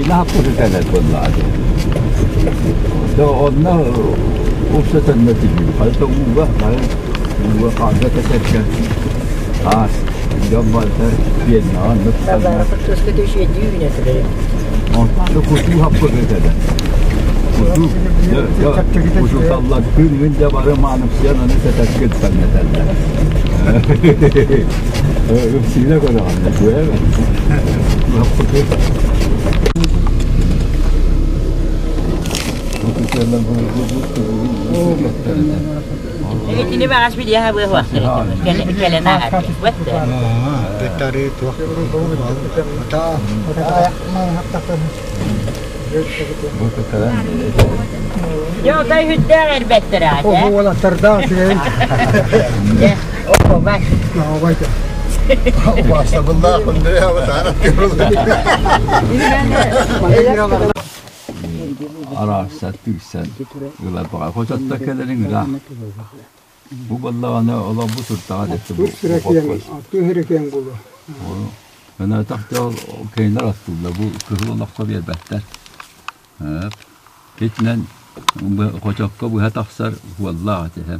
Лааппыты кэлэр буоллаҕа дии. Онно устатанна түһүү. Хайта ууга, ууга хаалга кэтэргэ аас дьон барыта пиэрмэҕэ онно тутанна. Онтон кутуу хаппыты кэлэр. Кутуу учууталлардыын мин да бары маанымсыйан аны кэтэргэ тутан этэллэр. Үксүүнэ көрөҕүн да Итини баҕас билиэхэ кэлэн ааһар. Дьолтой сүрдээх эрбэттэр аата. Уолаттардаах үчүгэй. Оһуобай. Оһуобай. Убаастабыллаах Арааса тыырсан ылар баҕа. Хототто кэлэриҥ ыраах. Бу буоллаҕына олорбут турдаҕа дэтти бу Аттыы киэҥ буолуо. Ынатах ол кинилэр аттыыллар бу кыһыл олоххо биэрбэттэр. Итинэн хочокко быһа тахсар уоллаах этэ.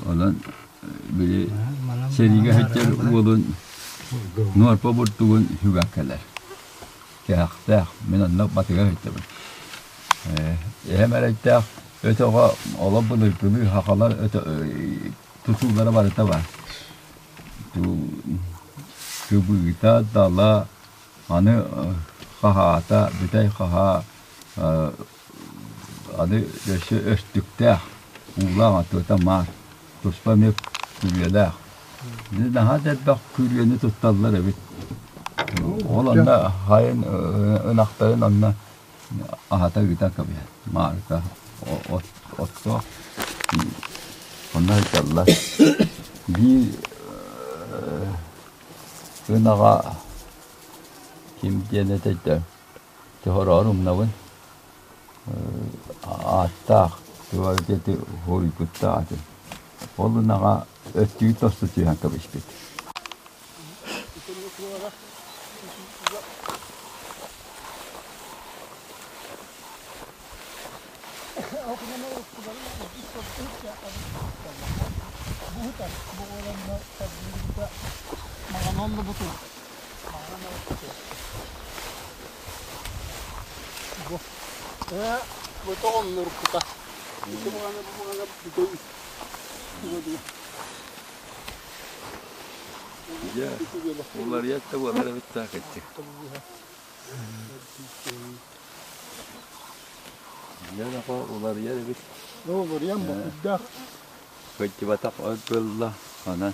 Онон били сэриигэ сылдьар уолун нуорпа бурдугун сүгэн кэлэр. Кэһэхтээх. Мин онно батыга сылдьабын. Эһэм эрэйдээх өтөҕө олох былыргылыы сахалар тутуулара барыта баар. Кыбыыта, дала, аны хаһаата, бүтэй хаһаа, аны өссө өстүктээх, уулаах атыыта маар, туспа эмиэ күрүөлээх. Наһаа да элбэх күрүөнү тутталлар эбит. Ол онно хайын ынахтарын онно аһата ыыта кэбиһэр маарга оттоох онно сылдьаллар биир ынаҕа ким диэн этэйдэ төһөрөөр умнабын ааттаах туох диэти хоруйбуттаах этим ол ынаҕа өттүгү тосту түһэн кэбиспит. Дьэ, уларыйар да буолар эбит таах ити. Дьэ, нохоо уларыйар эбит. Уларыйан бокуйдаах. Кырдьыбатах от буолла, онон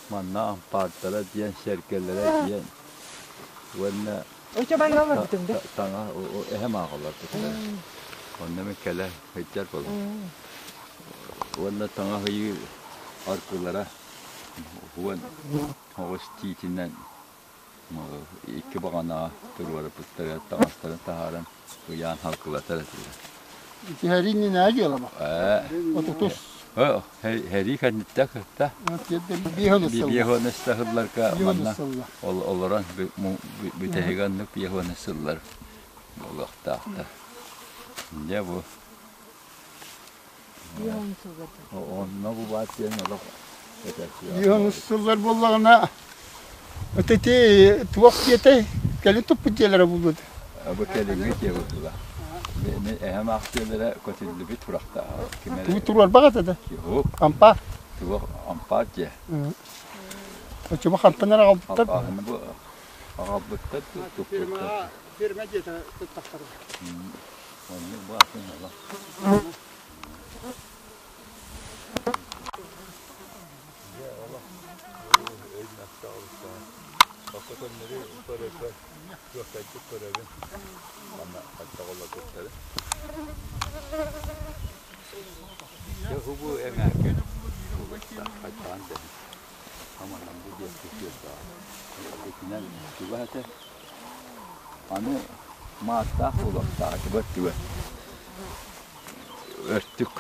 манна ампаардара диэн, сэргэлэрэ диэн уонна таҥа эһэм ааҕаллар Онно мин кэлэ сылдьар буоллум. Уонна таҥас ыйыыр аркылара уон оҕус тиитинэн икки баҕанаҕа туруорбуттара таҥастарын таһааран ыйаан халкылатар этилэр. Ити һэрии иннинээҕи дьыала бу. Отутус. Һэрии кэнниттэн кытта биэс сылларга манна олорон бүтэһигэ оннук биэс сыллар буолуохтаахтар. Дьэ бу онно бу баар диэн олох Биэс сыллар буоллаҕына ити туох диэтэй кэлин туппут дьиэлэрэ буолуо Бу кэлиҥҥи дьиэ буолла. Эһэм аах дьиэлэрэ көтүллүбүт сурахтааҕа. Тугу туруорбах этэ да? Ампаар. Туох ампаар дьиэ. Оччоҕо хантан эрэ аҕалбыттар? Аҕалбыттар, туппуттар. Ферма дьиэтэ туттахтар. Оннук баатын ала. Дьэ, олох өй-мөттөҕүттэ. Окко көннөрү көрөкөр, күөхтэйдик көрөбүн. Манна хаттах олорбуттары. Дьэ, хубу эҥээргэ хаттаан дэһин. Аманан бу диэки күөлбэҕэ. Итинэн чугас этэ. Аны маастаах буолуохтаах этэ өттүгэр. Өртүк.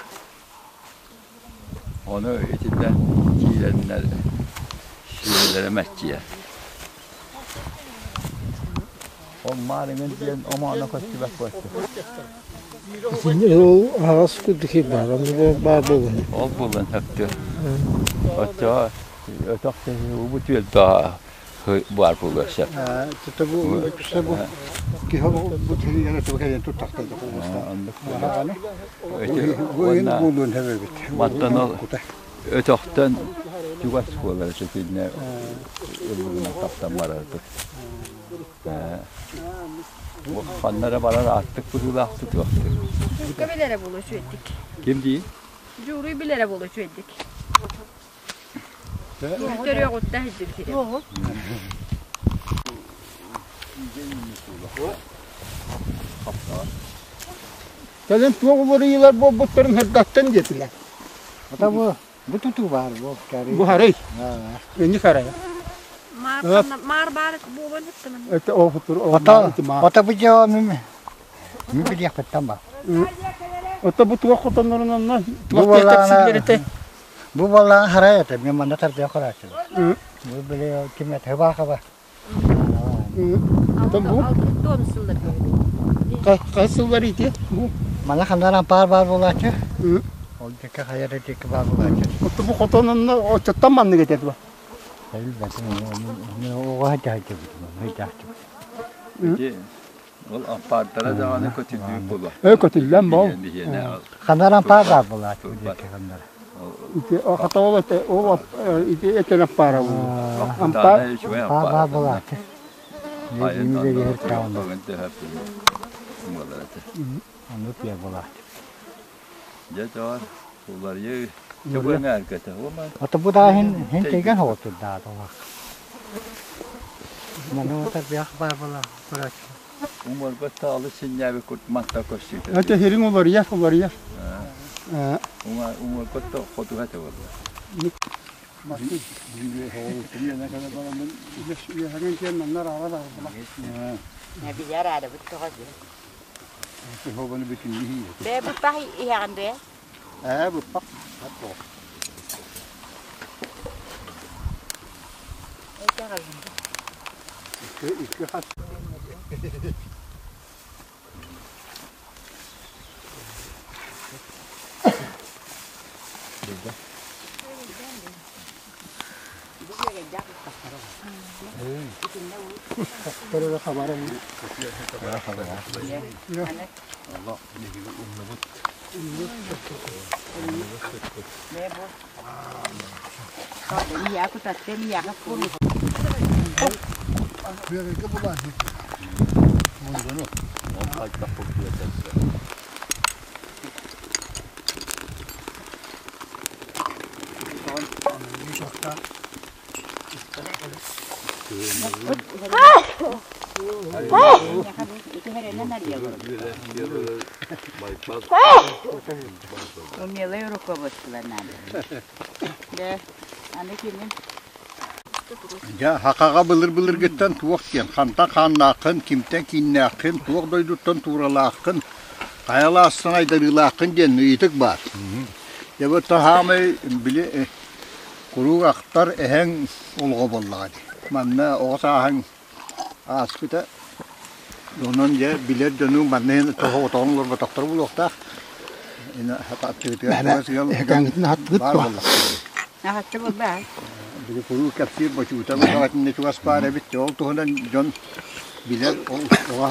Ону итиннэ киирэннэр Үлэлэрэ мэччийэр. Ол маарыҥын диэн омооно көстүбэт буолчу. Итиннэ ол аһаҕас курдук баар, онно баар буолуон. Ол буолан сөптүө. Оччоҕо өтөх бу түөлбэҕэ баар буолуо сөп. Бу бу киһи бу тириигэр кэлэн туттахтар буолуон эбит. Мантан ол өтөхтөн чугас буолар итиннэ ыллыгынан тахсан барарбыт. Ханна эрэ барар ааттык быһыылаах тутуохтук. Дьуурка билэрэ буолуо үчүгэйдик. Ким дии? Дьууруй билэрэ буолуо үчүгэйдик. Төрүөҕүттэ иһдибит. Кэлин туох уларыйыылар буолбуттарын сырдаттан диэтилэр. Ата бу бу тутуу баар бу Бу харай. Инни харай. Маар баар буолан ыттымын. Это офутур Ата ата бу дьэ мин мин билиэхпиттэн ба. Ото бу туох хотоннорунан Бу туох тиэтэпсиллэрите бу балаан харай это мен манна тардыа хорааччы. Бу биле ким это хыбаахаба. Бу хас сыллар ити бу Мана хандаран паар баар буолааччы. Ол дьэкэ хайар дьэкэ баар буолааччы. Ото бу хотонунна очоттон маннык этэ дуо? Оҕо хайдахтыбыт. Ити ол ампаардара даҕаны көтүллүү буолуо. Ө көтүллэн бол. Ханаран паар баар буолааччы ханнара. Ити хата ол эте ол ити этен аппаара бу. Ампаар Паар баар буолааччы. Оннук пиэ буолааччы. Дьэ тоҕо уларыйыы чобуоҥааргата уома Ото бу да хин хин теген хоҕотурдаа тоҕо. Маны отар биах баар буола курааччы. Уҥуорга таалы синньээби курт матта көссүүтэ. Это хириҥ уларыйар уларыйар. Уҥуорга хотуга этэ буолла. Билэр аадабыт тоҕо Бээ быппах иһэҕин дуо? Ээ быппах. Икки хас. Умелое руководство надо. Да, аны кини Дьэ, хахаҕа былыр-былыргыттан туох диэн, хантан хааннааххын, кимтэн кииннээххин, туох дойдуттан тууралааххын, хайалаастан айдарыылааххын диэн ыйытык баар. Дьэ, бу таһаамай били куруук ахтар эһэҥ олоҕо буоллаҕа дии. Манна оҕо сааһыҥ ааспыта. Онон дьэ билэр дьонуҥ манна иһин тоһоҕотоҕун олорботохторо буолуохтаах. Эһэҥҥитин аһаттыгыт Баар дуо? буоллахтара. Аһатты буолбаа. Били куруук кэпсиир бочуута баҕатынна чугас баар эбит. Ол туһунан дьон билэр, ол оҕо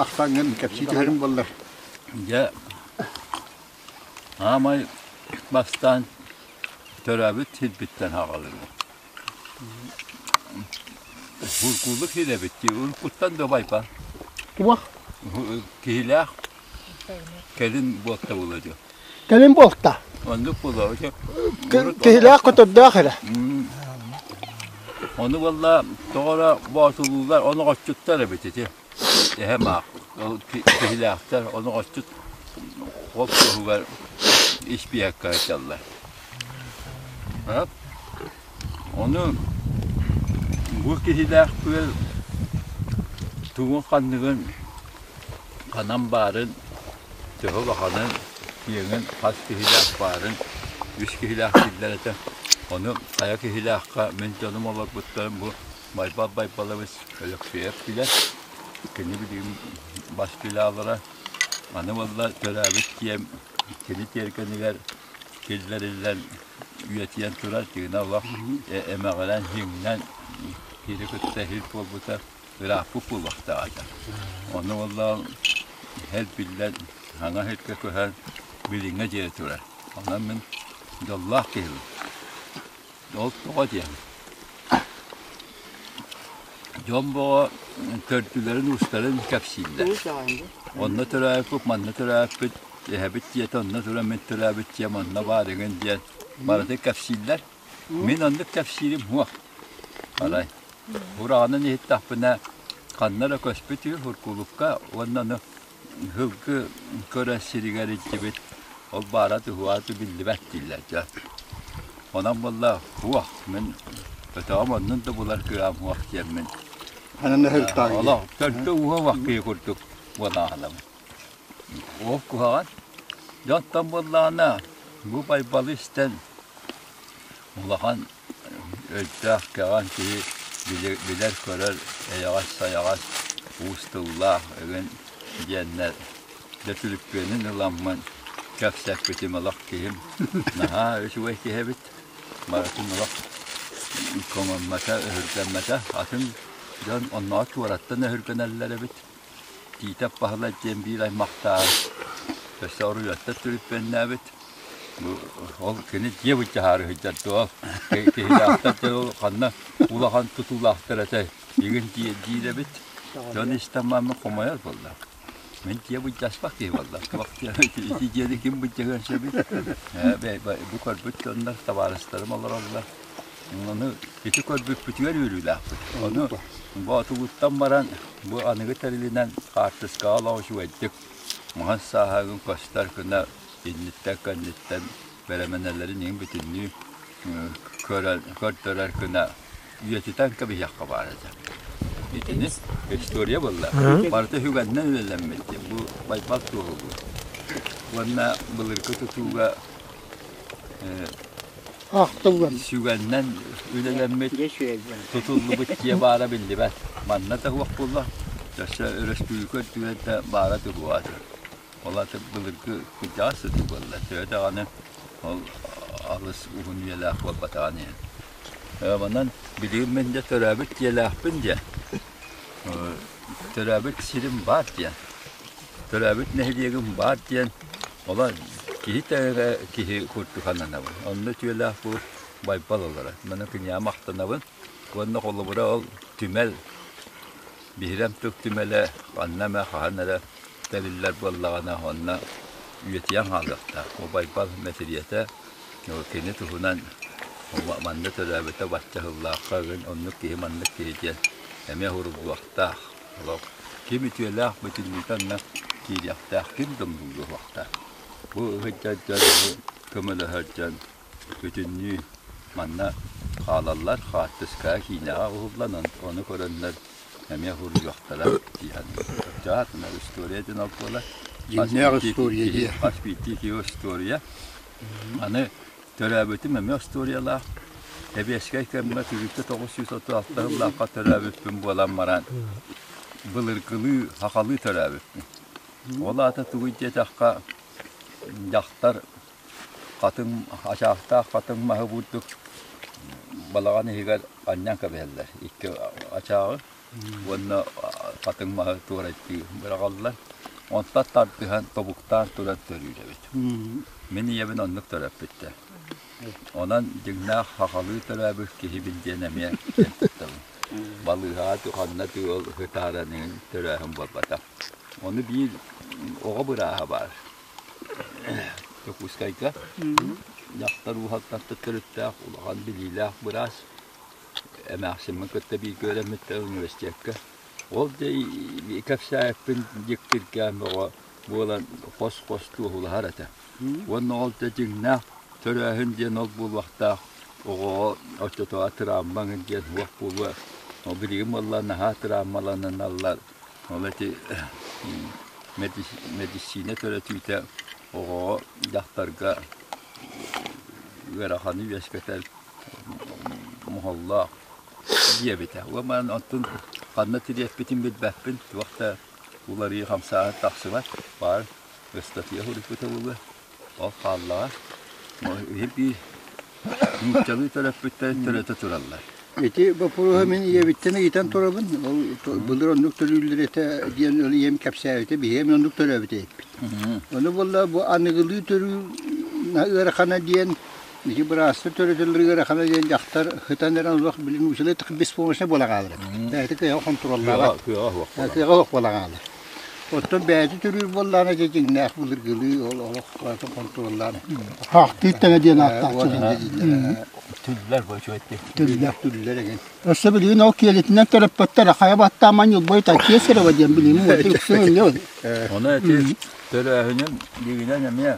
ахсаҥҥын кэпсии түһэрин буоллар. Дьэ, аамай бастаан төрөөбүт сирбиттэн аҕалыҥ. Уркуулук сир эбит дии. Уруккуттан да байбан. Туох? Киһилээх кэлин буолта буолуо дии. Кэлин буолта. Оннук буолуо. Киһилээх көтөрдөөх эрэ. Ону буолла тоҕо эрэ боотулуулар оноҕоччуттар эбит ити. Эһэм аах киһилээхтэр оноҕоччут хол туһугар испиэккэ сылдьаллар. Ону бу киһилээх күөл тугун-ханныгын, ханан баарын, төһө улаханын, киэҥин, хас киһилээх баарын, үс киһилээх дииллэр этэ. Ону хайа киһилээххэ мин дьонум олорбуттарын бу Байбал Байбалабыс Өлөксүйэп билэр. Кини билигин бас филиаллара. Аны буолла төрөөбүт дьиэм кини тиэргэнигэр киллэриллэн үйэтийэн турар тыына олох эмэҕирэн, иҥнэн киһи кытта иһит буолбута ырааппыт буолуохтаах этэ. Ону буолла эр биллэн саҥа иһиккэ көһөн билиҥҥэ диэри турар. Онон мин дьоллоох киһибин. Ол тоҕо диэн дьон бөҕө төрдүлэрин-уустарын кэпсииллэр. Онно төрөөбүппүт, манна төрөөбүппүт, эһэбит дьиэтэ онно туран мин төрөөбүт дьиэм онно баар игин диэн барытын кэпсииллэр. Мин оннук кэпсиирим суох. Арай ураҕанан иһиттэхпинэ ханна эрэ көспүт үһү Уркулукка уонна ону Сылгы көрө сиригэр илдьибит, ол баара туһуааты биллибэт дииллэр дьэ. Онон буолла суох, мин өтөҕүм оннун да булар кыаҕым суох диэммин. Анан ыһыктаах Олох төрдө ууһа уох киһи курдук буолааһынабын. Ол куһаҕан. Дьонтон буоллаҕына бу Байбалы истэн улахан Өйдөөх, кэҕэн киһи билэр-көрөр, эйэҕэс-сайаҕас, уус тыллаах эҥин диэннэр дьэ түлүппүөнүн ыламмын кэпсэппитим олох киһим наһаа үчүгэй киһи эбит. Барытын олох көҥөммөтө, өһүргэммэтэ. Атын дьон оннооҕор туораттан өһүргэнэллэр эбит. Тиитэп Баһылай диэн биир аймахтаах өссө оруйуоттан түлүппүөннээбит. Бу ол кини дьиэ былдьаһаары сылдьар дуо? Киһилээхтэр дьэ ол ханна улахан тутуулаахтар этэй? Игин диир эбит. Дьон истэн мааммын хомойор буолла. Мин дьиэ былдьаспат киһи буолла. Туох ити дьиэни ким былдьаһыан сөбүй? Бу көрбүт дьоннор табаарыстарым олороллор. Ону ити көрбүппүтүгэр үөрүүлээхпит. Ону Боотулуттан баран бу аныгы тэрилинэн хаартыскаҕа олох үчүгэйдик маһын сааһыгын көстөр гына инниттэн кэнниттэн бэрэмэнэлэрин иһин бүтүннүү көрөн көрдөрөр гына үйэтитэн кэбиһиэххэ баар этэ. Итини история буолла. Барыта үһүгэннэн үлэлэммит. Бу Байбал туоһулуур. Уонна былыргы тутууга Ахтыллан. Сүгэннэн үлэлэммит, тутуллубут дьиэ баара биллибэт. Манна да суох буолла. Өссө өрөспүүбүлүкэ үрдүгэр да баара туһуаата. Ол аты былыргы кырдьаҕас сытыы буолла. Төһө даҕаны ол алыс уһун үйэлээх буолбатаҕын иһин. Манан билигин мин дьэ төрөөбүт дьиэлээхпин диэн. Төрөөбүт сирим баар диэн. Төрөөбүт нэһилиэгим баар диэн Ола киһи тэҥэ киһи курдук сананабын. Онно үтүөлээх бу Байбал олорор. Маны киниэхэ махтанабын. Уонна холобура ол түмэл, биһирэм тыл түмэлэ ханна эмэ хаһан эрэ тэриллэр буоллаҕына онно үйэтийэн хаалыахтаах. Бу Байбал мэтириэтэ кини туһунан манна төрөөбүтэ бачча сыллаахха оннук киһи маннык киһи диэн эмиэ уһуруллуохтаах. Олох ким үтүөлээх бүтүннүүтэ онно киириэхтээх, ким да умнуллуохтаах. Бу ыһыддьар дьон, бу көмөлөһөр дьон бүтүннүү манна хаалаллар, хаартыскаҕа, киинэҕэ уһуллан, ону көрөннөр эмиэ уһуруйуохтара дии саныыбын. Чаатына история диэн ол буолар. Дьиҥнээх история дии. Хас биирдии киһи история. Аны Төрөөбүтүм эмиэ остуоруйалаах. Сэбиэскэй кэмҥэ 1936 сыллаахха төрөөбүппүн буолан баран, былыргылыы, сахалыы төрөөбүппүн. Ол аата тугуй диэтэххэ, дьахтар хатыҥ, ачаахтаах хатыҥ маһы бурдук балаҕан иһигэр анньан кэбиһэллэр. Икки ачааҕы уонна хатыҥ маһы туорайдыы быраҕаллар. Онтон тардыһан, тобуктаан туран төрүүр эбит. Мин ийэбин оннук төрөппүттэр. Онон дьиҥнээх сахалыы төрөөбүт киһибин диэн эмиэ киэн туттабын. Балыыһаҕа ханна тыал ытааран иҥин төрөөһүн буолбатах. Ону биир оҕо бырааһа баар. Дьокуускайга дьахтар ууһаттан төрүттээх улахан билиилээх быраас эмээхсиммин кытта бииргэ үөрэммиттэр университекка. Ол дьэ кэпсээппин дьиктиргээн бөҕө буолан хос-хос туоһулаһар этэ. Уонна ол да дьиҥнээх төрөөһүн диэн ол буолуохтаах оҕоҕо оччотооҕу травмаҥ диэн суох буолуо. Ол билигин буолла наһаа травмаланаллар. Ол ити мэдиссиинэ төрөтүүтэ оҕоҕо дьахтарга ыараханы үөскэтэр. Моһоллоох диэбитэ. Уонна оттон ханна тириэппитин билбэппин, туох да уларыйыы хамсааһын тахсыбат. Баар ыстатыйа суруйбута буолуо. Ол хааллаҕа. Биир нууччалыы төрөппүттэрин төрөтө тураллар. Ити боппуруоһу мин ийэбиттэн ыйытан турабын. Ол былыр оннук төрүүллэр этэ диэн ол ийэм кэпсээбитэ, биһиэм оннук төрөөбүт эбиппит. Ону буолла бу аныгылыы төрүү ыарахана диэн ити быраастар төрөтөллөр ыарахана диэн дьахтар сытан эрэн олох били нуучалыы беспомощно буола хаалар эбит. Бэйэтэ кыаҕа хонтуруоллаабат. Кыаҕа суох буола хаалар. Оттон бэйэтэ төрүүр буоллаҕына дьэ дьиҥнээх былыргылыы ол олох барытын хонтуруоллаан. Хаахтыыр тэҥэ диэн ааттааччылар. Түллэр бочуотти. Түллэр. Түллэр эҥин. Өссө билигин ол киэлитинэн төрөппөттөр хайа баттааман ньулбай такие сыраба диэн билигин уоту үксүн ыллыбыт. Ону эти төрөөһүнүм дьиҥинэн эмиэ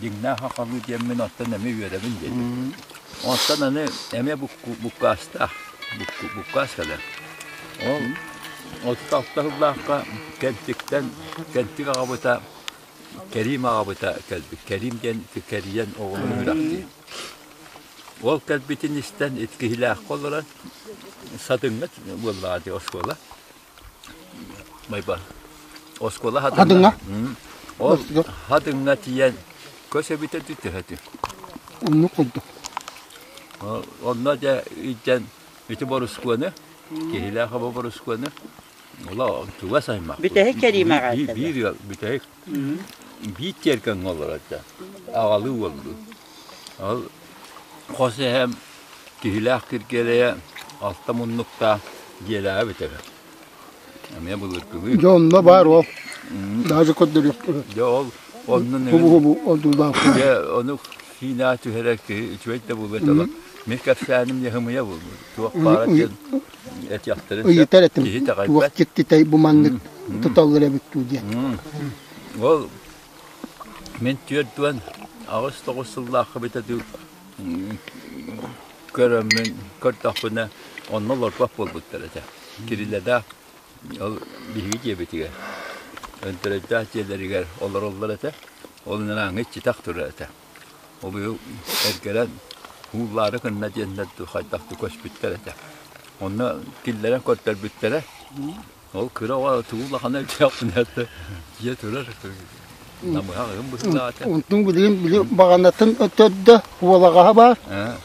дьиҥнээх хахалыы диэммин оттон эмиэ үөрэбин диэтим. Оттон аны эмиэ буккаастаах буккаас кэлэр. Ол 36 сыллаахха Кэнтиктэн Кэнтик аҕабыта Кэриим аҕабыта кэлбит. Кэриим диэн кэрийэн оҕолору үрэхтиир. Ол кэлбитин истэн ити киһилээххэ олорон Сатыҥҥа буоллаҕа дии оскуола. Майба. Оскуола Хатыҥҥа. Хатыҥҥа. Ол Хатыҥҥа тиийэн көс эбитэ төһөтү. Оннук курдук. Онно дьэ илдьэн ити борускуону, киһилээх оба борускуону, ола чугас аймах. Бүтэһик кэриимэҕэ Биир ыал бүтэһик биир тиэргэҥҥэ олорор да аҕалыы уоллуу. Ол хос эһэм киһилээх Киргиэлэйэ алта муннуктаах дьиэлээҕэ эбитэ үһү. Эмиэ былыргылыы. Дьэ онно баар ол. Даже көрдөрүөхпүт. Дьэ ол оннун Хубу-хубу одуулаах. Дьэ ону киинэҕэ түһэрэр киһи үчүгэй да буолуо этэ. Мин кэпсээним ньыһымыйа буолбут. Туох баара диэн этиэхтэрин сөп. Ыйытар этим. Киһи Туох итэҕэйбэт. дьиктитэй бу маннык туталлар эбит дуу диэн. Ол мин 48-9 сыллаахха эбитэ дуу көрөммүн көрдөхпүнэ онно олорбот буолбуттар этэ. Кирилэдээх ол биһиги дьиэбитигэр Өнтөрөйдөөх дьиэлэригэр олороллор этэ. Ол иннинэ иччитэх турар этэ. Ол быйыл эргэрэн ууллаары гынна диэннэр хайдах да көспүттэр этэ. Онно киллэрэн көрдөрбүттэрэ. Ол кыра оҕо тугу улахана өйдөөхпүнэ дьиэ турар намыһах ыһын быһыылаах этэ. Онтун билигин били баҕанатын өтөрдө уолаҕаһа баар.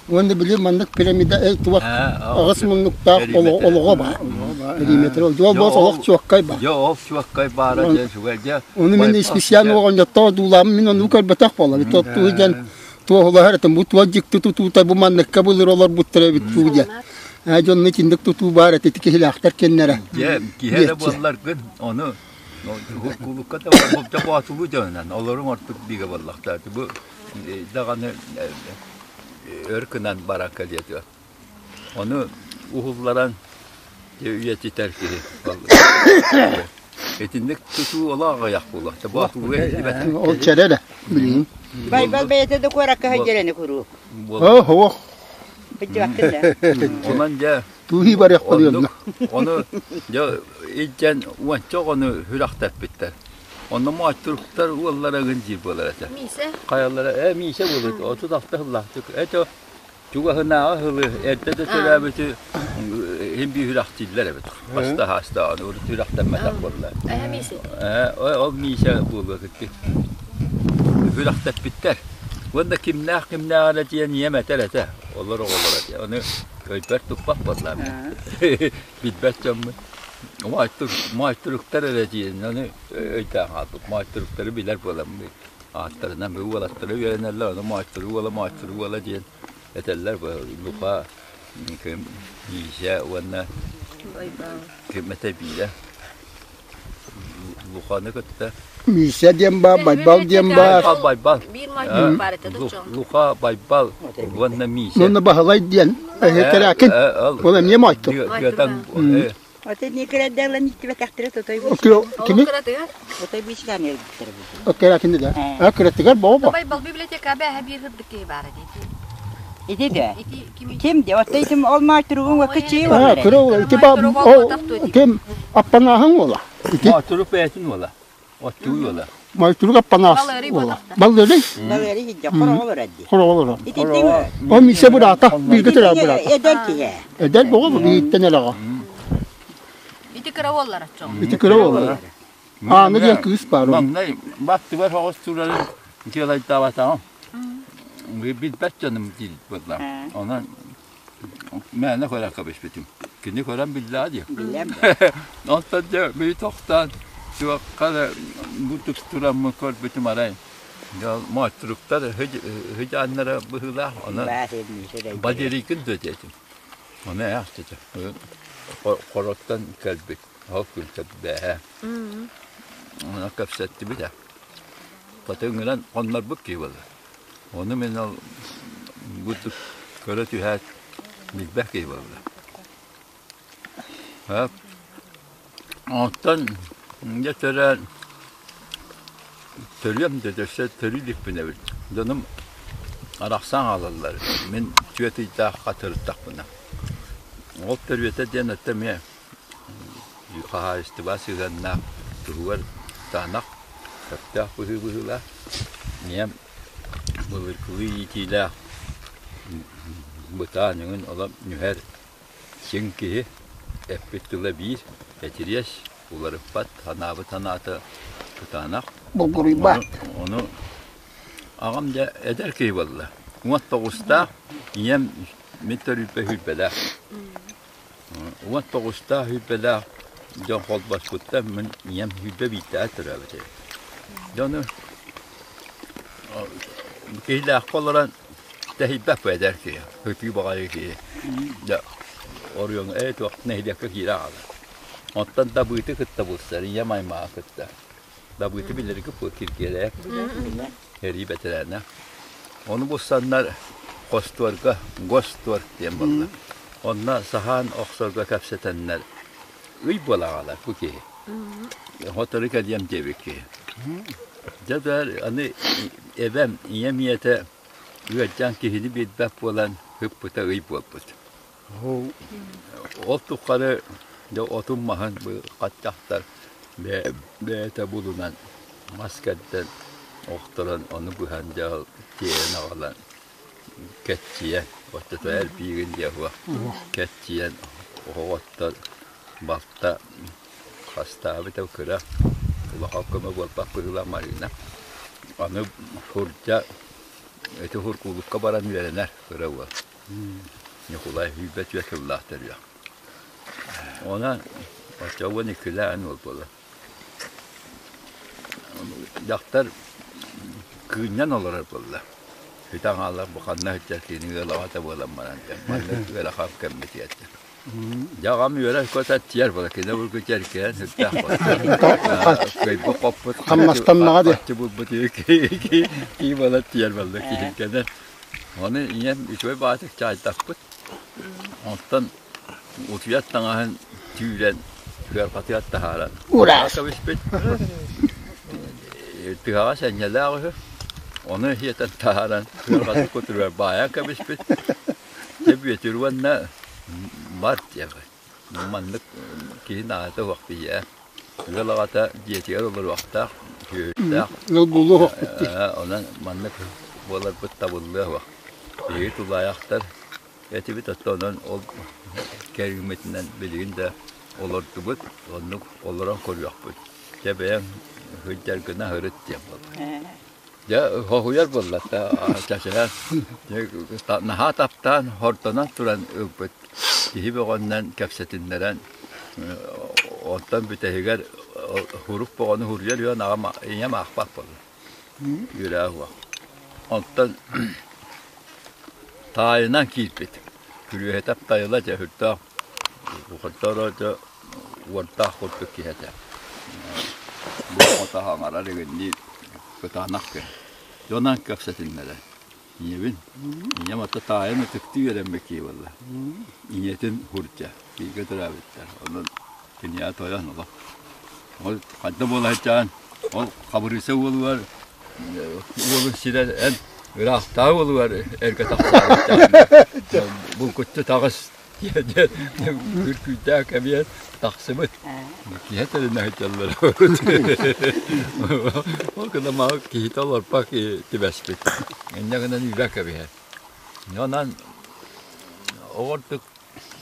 Уонна били маннык пирамида туох аҕыс муннуктаах олоҕо баар. Периметр ол дьол бос олох чуоккай баар. Дьэ ол чуоккай баара дьэ үчүгэй дьэ. Ону мин специально оҕонньоттоох дуулааммын мин ону көрбөтөх буолла. Тоттуу диэн туоһулаһар этим. Бу туох дьикти тутуута бу манныкка былыр олорбуттар эбит дуу диэн. Ээ дьонно итинник тутуу баар этэ ити киһилээхтэр кэннэрэ. Дьэ киһи эрэ буолларгын ону кулукка да болдьох боотулуу дьонунан олоруҥ ордук бигэ буоллахтаах. Бу даҕаны өр гынан баран кэлиэ Ону уһулларан үйэтитэр киһи. Итинник тутуу олох аҕыйах буолуо. Боотулууга иһиллибэтэ. Ол чэрэ эрэ билигин. Байбал бэйэтэ да куоракка сылдьар куруук. Оо, ох. Быччыбаккын да. Онон дьэ Тууһии барыахпын оннук ону дьэ илдьэн уонча оҕону сүрэхтэппиттэр. Онно мооччуруктар уоллара ыгын диир буолар этэ. Миисэ. Хайалара ээ Миисэ буолуо 36 сыллаахтык. Это Чугаһынааҕы сылы эрдэ да төрөөбүтү иһин биир үрэхтииллэр эбит. Хаста хаста аны урут үрэхтэммэтэх буолла. Эһэ Миисэ. Ээ, ол Миисэ буолуо кытты. Үрэхтэппиттэр. Уонна кимнээх кимнээх эрэ диэн ийэм этэр этэ. Олор оҕолор этэ. Ону өйбөр туппат буоллаам. Билбэт дьоммун. Моойторуктар эрэ диэн ону өйдөөн хаалбыт. Моойторуктары билэр буоламмын. Ааттарынан бу уолаттара үөрэнэллэр, ону моойторук уола, моойторук уола диэн этэллэр. Лука, ким Миисэ уонна ким этэ биирэ Луканы кытта Миисэ диэн баар, Байбал диэн баар. Байбал, Байбал. Биир моойторук баар этэ дочо. Лука, Байбал уонна Миисэ. Уонна Баһылай диэн эһэтэрээкин. Ол эмиэ моойторук. Отой никрәддәлән иттибэтэхтэрэ тотой Кими? Отой бичкан өлбүттэр бу. Кыратыгар да. А кыратыгар боо. Байбал библиотека бэһэ биир хырдык киһи баара дии. Ити да. Ким де? Отой тим ол маатыругун вакы чии А, кыра ула. Ити ба ким аппанааһын уола. Ити Маатырук бэйэтин уола. Оттуу уола. Майтурук аппанаас. Баллырый. Баллырый хидде хороҕолор адди. Хороҕолор. Итинтиң. О мисе быраата, бииргэ төрөөбүт быраата. Эдэр киһи. Эдэр боҕо биһиттен элэҕэ. Ити кыра уоллара чоҥ. Ити кыра уоллара. Ааны диэн кыыс баар. Маҥнай баттыбар соҕус турарын дьыалайдаабатаҕым. Билбэт дьонум диир буолла. Онон мээнэ көрөн кэбиспитим. Кини көрөн биллэҕэ дии. Билэм. Онтон дьэ бии тохтоон туохха эрэ бу тураммын көрбүтүм арай мооччуруктар хыдьааннара быһыылаах. Онон Валерийкин да диэтим. Ону ээхтэтэ. Хороттон кэлбит. Ол күн бээһэ. Онон кэпсэттибит ээ. Хатыҥынан хоннорбут киһи буолла. Ону мин ол бу көрө түһээт билбэт киһи буолла. Онтон дьэ төрөөн төрүөм да өссө төрүү иликпин эбит. Дьонум арахсан хаалаллар. Мин түөрт ыйдаах хатырыттахпына. Ол төрүөтэ диэн өттө эмиэ хаһаайыстыба сыһыаннаах туһугар таанах сөптөөх быһыы быһыылаах. Ийэм былыргылыы иитиилээх бытаан өҥүн олом нүһэр чиҥ киһи эппит тыла биир, этириэс, уларыппат, санаабыт санаата кытаанах. Булгуруйбат. Ону аҕам дьэ эдэр киһи буолла. 19-таах ийэм мин төрүүрбэ сүүрбэлээх. 19-таах сүүрбэлээх дьон холбоспуттар мин ийэм сүүрбэ биирдээх төрөөбүт эбит. Дьону киһилээххэ олорон тэһийбэт бу эдэр киһи, ытыы баҕайы киһи. Дьэ оройуоҥҥа ээ туох нэһилиэккэ киирэ хаалар. Оттон Дабыыты кытта булсар, ийэм аймаҕа кытта. Дабыыты билэргэ бу Киргиэлэйэп сэрии бэтэрээнэ. Ону булсаннар хостуорга госторг диэн буолла. Онно саһаан охсорго кэпсэтэннэр ый буола аҕалар бу киһи. Сотору кэлиэм диэбит киһи. Дьэ да аны эбэм, ийэм ийэтэ ыалдьан киһини билбэт буолан ыппыта ый буолбут. Ол тухары дьэ отун-маһын хат дьахтар бэйэтэ булунан мас кэрдэн охторон ону быһан дьэ тиэйэн аҕалан кэччийэн оччото элбиигин диэ суох кэччийэн оһоҕоттон балта хастаабыта кыра улахан көмө буолбат быһыылаах Марина аны сурдьа ити Суркуулукка баран үөрэнэр кыра уол Ньукулай сүүрбэ түөрт сыллаах төрүөх. Онон оччо 12-лээн уол буолар. Дьахтар кыынньан олорор буолла. Сүтэн хаалар бу ханна сылдьар кини ыал аҕата буолан баран маннык ыарахан кэммит этэ. Дьэ аҕам үөрэ көтө тиэр буола кини бургу тиэркэйэн сүрдээх буолла. Кыайбыт хоппут Хамнастаннаҕа дии. Хаччы булбут кии буола тиэр буолла киһиргэнэн. Ону ийэм үчүгэй баҕатык чаайдаппыт. Онтон утуйар таҥаһын түүрэн сыарҕатыгар таһааран Ура! кэбиспит. Тыһаҕа сэнньэлээх үһү. Ону иһиэтэн таһааран сыарҕатын кутуругар баайан кэбиспит. Дьэ Бүөтүр уонна бар диэбит. Маннык киһи наада суох биһиэхэ. Ыал аҕата дьиэтигэр олоруохтаах, сүөһүлээх. Ыал буолуо суохпут дии. Онон маннык буоларбыт табыллыа суох. Биһиги тулаайахтар этибит, оттон онон ол кэриҥмитинэн билигин да олордубут, оннук олорон көрүөхпүт. Дьэ бэйэҥ сылдьаргына сырыт диэн буолла. Дьэ хоһуйар буолла чачайан наһаа таптаан хордонон туран ылбыт киһи бөҕөннөн кэпсэтиннэрэн онтон бүтэһигэр сурук бөҕөнү суруйар үөн аҕам ийэм аахпат буолла үөрээ суох онтон таайынан киирбит күрүөһэтэ тайыла дьэ сүрдээх дьэ уордаах курдук киһи этэ бу оҕото хаҥарар игиннии кытаанах киһи. Дьонон кэпсэтиннэрэ. Ийэбин, ийэм ата таайын ытыктыы үөрэммит киһи буолла. Ийэтин хурдьа, бииргэ төрөөбүттэр. Онон киниэхэ тойон олох. Ол хайда буола сылдьан, ол Хабырыыса уолугар уолун сирэр эн ыраахтааҕы уолугар эргэ тахсаабыт булгуччу таҕыс. Диэн күркүйдээх кэбиһэн тахсыбыт. Киһи тэринэ сылдьаллар. Ол гына маа киһитэ олорпох түбэспит. Инньэ гынан үүрэн кэбиһэр. Онон оҕордук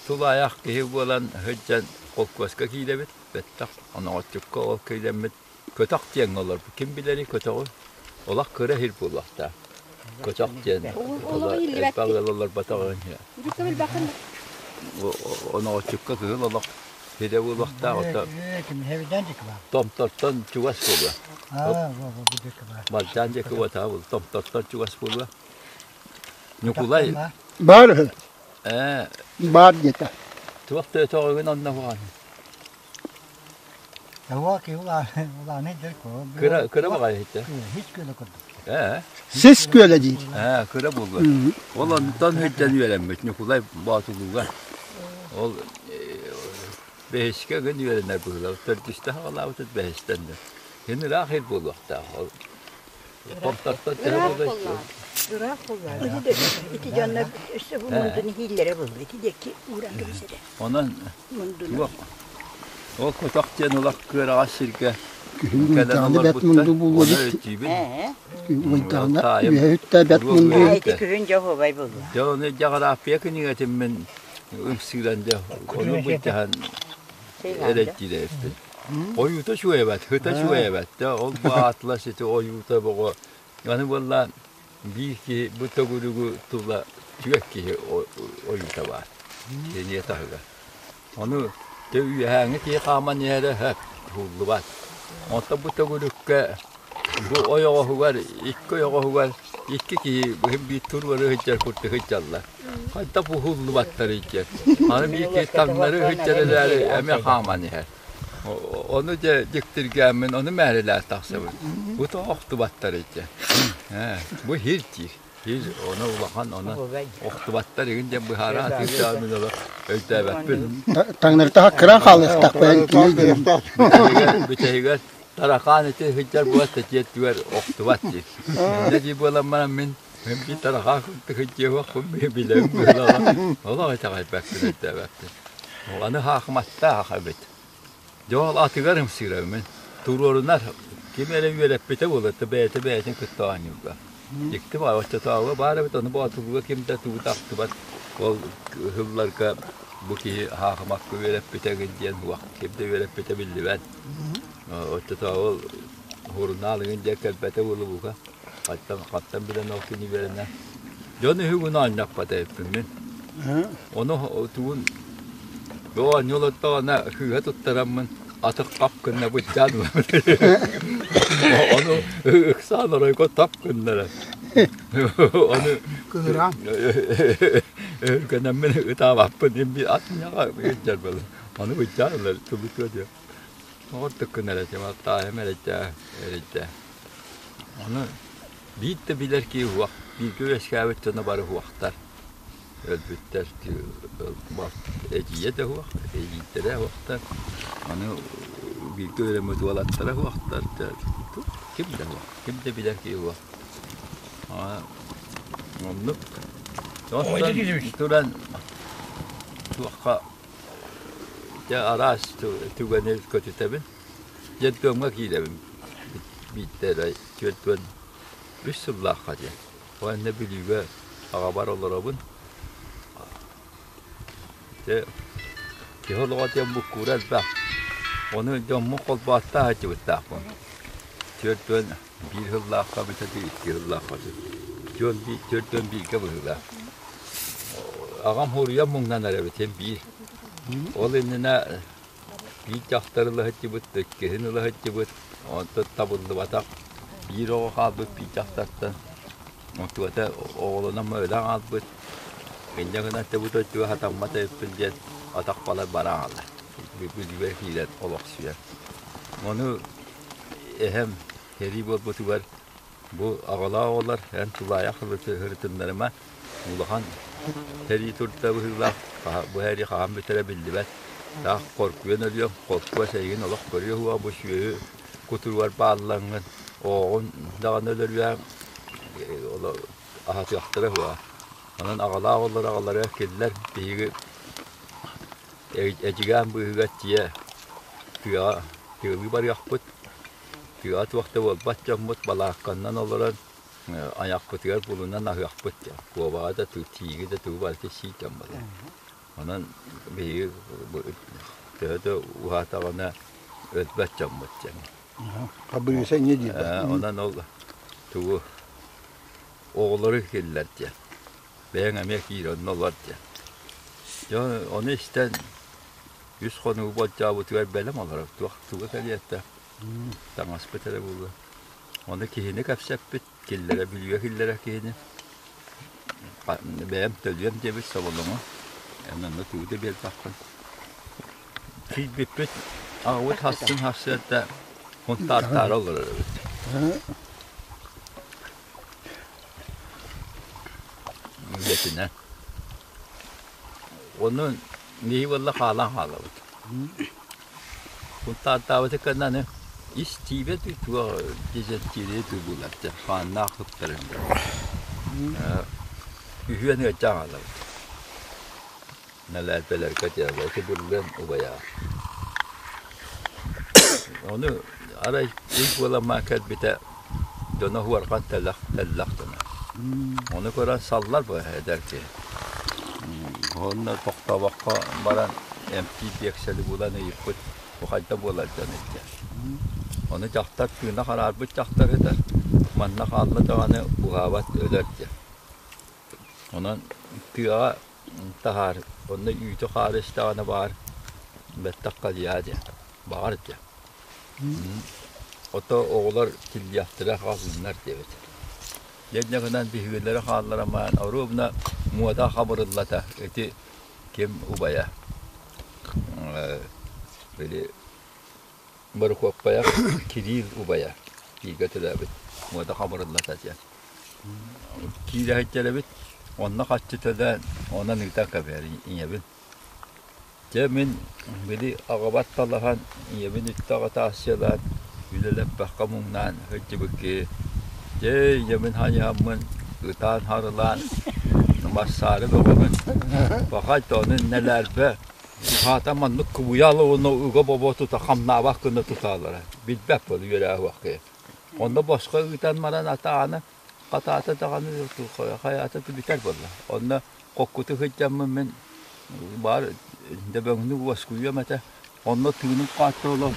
тулаайах киһи буолан сылдьан холкуоска киирэбит. Бэттэх оноҕоччукка ол киирэммит Көтөх диэҥҥэ олорбут. Ким билэрий көтөҕү? Олох кыра иһир буолуохтаах. Көтөх диэн элбэх ыал олорботох Оноҕоччукка кыһыл олох сирэ буолуохтаах ото Томтортон чугас буолуо. Балдьаан диэки уотаа буолуо. Томтортон чугас буолуо. Ньукулай Баар үһү. Баар диэтэ. Туох да өтөҕүгүн онно буолан. Кыра кыра баҕайы иһиттэ. Ээ. Сис күөлэ диир. Ээ, кыра буолуо. Ол онтон сылдьан үөрэммит Ньукулай Боотулууга. Ол бэһискэ гын үөрэнэр быһыылаах. Төрдүстэ саҕалаабытыт бэһистэн да. Кини ыраах ир буолуохтаах. Ол Томтортон төһө буолуой? Ыраах буоллаҕа. Ити дьоннор өссө бу мундуну иһииллэрэ буолла. Ити диэки ууран кэбисэрэ. Онон туох ол көтөх диэн улах кыараҕас сиргэ Күһүн кэлэн уйдаҕына бэт олорбуттар. мунду буолуо Оны эбит. өйдүүбүн. Уйдаҕына Таайым үөһүттэ бэт туруо мунду. Ити күһүн дьоһуобай буолуо. Дьэ ону дьаҕарааппыйа кинигэтин мин ымсыыран дьэ ону былдьаһан эрэйдиирэ эбиппин. Ойуута үчүгэй эбээт, сыта үчүгэй эбээт. Дьэ ол бу атлас ити ойуута боҕо аны буолла биир киһи бу төгүрүгү тула түөрт киһи ойуута баар. Кини таһыгар. Ону дьэ үөһээҥҥи киһи хааман иһэрэ сөп, уһуллубат. Онтон бу төгүрүккэ бу ойоҕоһугар икки ойоҕоһугар икки киһи быһын биир туруору сылдьар курдук сылдьаллар. Хайдах уһуллубаттарый диэн. Аны биир киһи таҥнары сылдьар эрээри эмиэ хааман иһэр. Ону дьэ дьиктиргээммин ону мээрилээн тахсабын. Бу тоҕо охтубаттарый диэн. Ээ, бу иһир диир. Иһир ону улахан ону охтубаттар игин диэн быһаара сатыыр мин олох өйдөөбөппүн. Таҥнарытаха кыра хаалыахтаахпын Бүтэһигэр таракаан ити сылдьар буолар тэтиэт түгэр охтубат диир. Инньэ дии буолан баран мин мин биир таракаан курдук сылдьыахпын билэбин быһыылааҕа. Олох итэҕэйбэппин өйдөөбөппүн. Аны хаахыматтаах эбит. Дьэ ол атыгар ымсыырабын мин. Туруорунар ким эрэ үөрэппитэ буолуо, бэйэтэ бэйэтин кытта оонньуурга. Дьикти баҕайы оччотооҕу баар эбит, ону Боотулууга ким да тугу да ахтыбат. Ол ыһылларга бу киһи хаахымакка үөрэппитэ эҥин диэн суох, ким да үөрэппитэ биллибэт. Оччотооҕу сурунаал эҥин диэн кэлбэтэ буолуо бука. Хантан, хантан билэн ол кини үөрэнэ. Дьон үһүгүн оонньоппот эбиппин мин. Ону тугун оонньуу олордоҕуна кыыһа туттараммын атых хап гынна быдьаан ылабын. Ону ыксаан оройго тап гыннарар. Ону Кыһыраан. өһүргэнэммин ытаабаппын имби ат ньаҕа ыдьар буолар. Ону быдьаан ылар тубутуо диэн. Оҕордук гынар этим, аттааһым эрэйдээ, эрэйдээ. Ону биир да билэр киһи уһуох, бииргэ үөскээбит дьоно бары уһуохтар. Өлбүттэр эдьиийэ да уһуох, эдьиийдэрэ уһуохтар. Аны бииргэ үөрэммит уолаттара уһуохтар. Ким да уһуох, ким да билэр киһи уһуох. Оннук. Оттон туран туохха дьэ араас түгэни көтүтэбин. Детдомҥа киирэбин биирдэ эрэ 43 сыллаахха диэн. Уонна Бүлүүгэ аҕабар олоробун. Дьэ киһи олоҕо диэн буккуура элбэх. Ону дьоммун холбооттоох сылдьыбыттаахпын. 41 сыллаахха эбэтэр 2 сыллаахха 41-гэ быһыылаах. Аҕам хоруйан муҥнанар эбит биир. Ол иннинэ Биир дьахтар ыла сылдьыбыт, иккиһин ыла сылдьыбыт, онтон табыллыбатах. Биир оҕо хаалбыт биир дьахтартан. Онтугата оҕолонон өлөн хаалбыт. Инньэ гынан бу дойдуга сатаммат эбиппин диэн атах балар баран хаалла. Бүлүүгэ киирэн олохсуйар. Ону эһэм сэрии буолбутугар Бу аҕалаах оҕолор эн тулаайах ырытыннарыма, улахан сэрии турда быһыылаах, бу сэрии хаһан бүтэрэ биллибэт. Таах хоргуйан өлүөҥ, холкуос эйигин олох көрүө суоҕа, бу сүөһү кутуругар бааллаҥҥын, оҕоҕун даҕаны өлөрүөҥ, аһатыахтара суоҕа. Онон аҕалаах оҕолор аҕалара киллэр, биһиги. Эдьигээн быыһыгар тиийэ тыаҕа тыалыы барыахпыт. Тыаҕа туох да буолбат дьоммут балаакканнан олорон айахпытыгар булунан аһыахпыт диэн. Куобаҕа да, тииги да тугу барыта сии дьон буолар. Онон биһиги төһө да уһаатаҕына өлбөт дьоммут диэн. Хабырыыса инньэ дииллэр. Онон ол тугу оҕолору киллэр диэн. Бэйэҥ эмиэ киир онно олор диэн. Дьэ ону истэн үс хонугу болдьообутугар бэлэм олорор туох туга кэлиэтэ таҥаспыт эрэ буолуо. Ону киһини кэпсэппит, киллэрэ Бүлүүгэ киллэрэр киһини бэйэм төлүөм диэбит соболоҥу эн онно тугу да биэрбэххин. Киирбиппит аҕабыт хассын сарсыарда хунтаартаары олорор эбит. Үлэтинэн. Ону биһи буолла хаалан хаалабыт. Кунтаартаабыты кэннэ аны ис тиибэ туох дизентерия булар хааннаах ыттарын үһүөн ыалдьан хаалабыт. Нэлээппэлэргэ тиэллэти буллун убайаа. Ону арай ый буоламмаа кэлбитэ дьоно уорҕан тэлэх тэллэх дьоно. Ону көрөн саллар бу эдэр киһи. Уонна тохтообокко баран эмтии биэксэли булан ыйыппыт бу хайда буолар дьон этэ. Ону дьахтар тыына хараарбыт дьахтар этэр манна хаалла даҕаны уһаабат өлөр диэн. Онон тыаҕа таһаар, онно үүтү-хаары истэҕинэ баар бэттэх халыйаа диэн, баҕар диэн. Ото оҕолор киллиэхтэрэ хааллыннар диэбит. Дьэ гынан биһигилэри хаалларамаан оруобуна муода хабырыллата ити ким убайа били Борукуоппайа Кириил убайа бииргэ төрөөбүт муода хабырыллата диэн. Киирэ сылдьар эбит, онно харчы төлөөн, онон ыытан кэбиһэр ийэбин. Дьэ мин били аҕабар талаһан, ийэбин үттэ аҕытаассыйалаан, үлэлэппэххэ муҥнаан сылдьыбыт киһи, дьэ ийэбин хайыһаммын ытаан харылаан, массаары бөҕөбүн, пахай ону нэлээрбэ Аата маннык кубуйаал уонна уга бобо тута хамнаабат гына тутаалара. Билбэт буол үөрээ уох киһи. Онно босхо ыытан баран атааны хатаата даҕаны хайаата бүтэр буолла. Онно хоккуту сылдьаммын мин баар дөбөҥнүк уоскуйуом этэ. Онно тыыным хаатта олом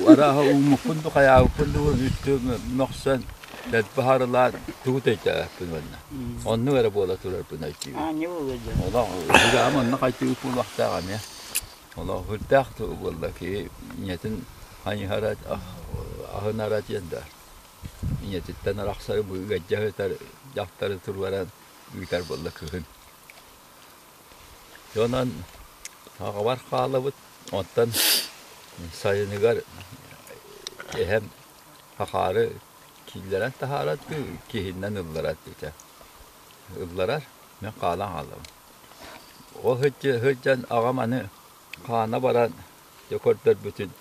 арааһа ууммуппун ду хайаабыппын ду үттү мөхсөн дэлби харылаан тугу өйдөөбөппүн уонна. Оннук эрэ буола турарбын өйдүүбүн. Аанньа буолуо дьэ. Олох сүрэҕим онно хайтыбыт буолуохтаах эмиэ. Олох сүрдээх буолла киһи ийэтин хайыһара аһынара диэн да ийэтиттэн арахсары бу ыалдьа сытар дьахтары туруоран ыытар буолла кыһын. Онон аҕабар хаалабыт, оттон сайыныгар эһэм хахаары киллэрэн таһаарар дуу, киһиннэн ылларар диэтэ. Ылларар, мин хаалан хаалабын. Ол сылдьан аҕам аны хаана баран дьэ көрдөрбүтүн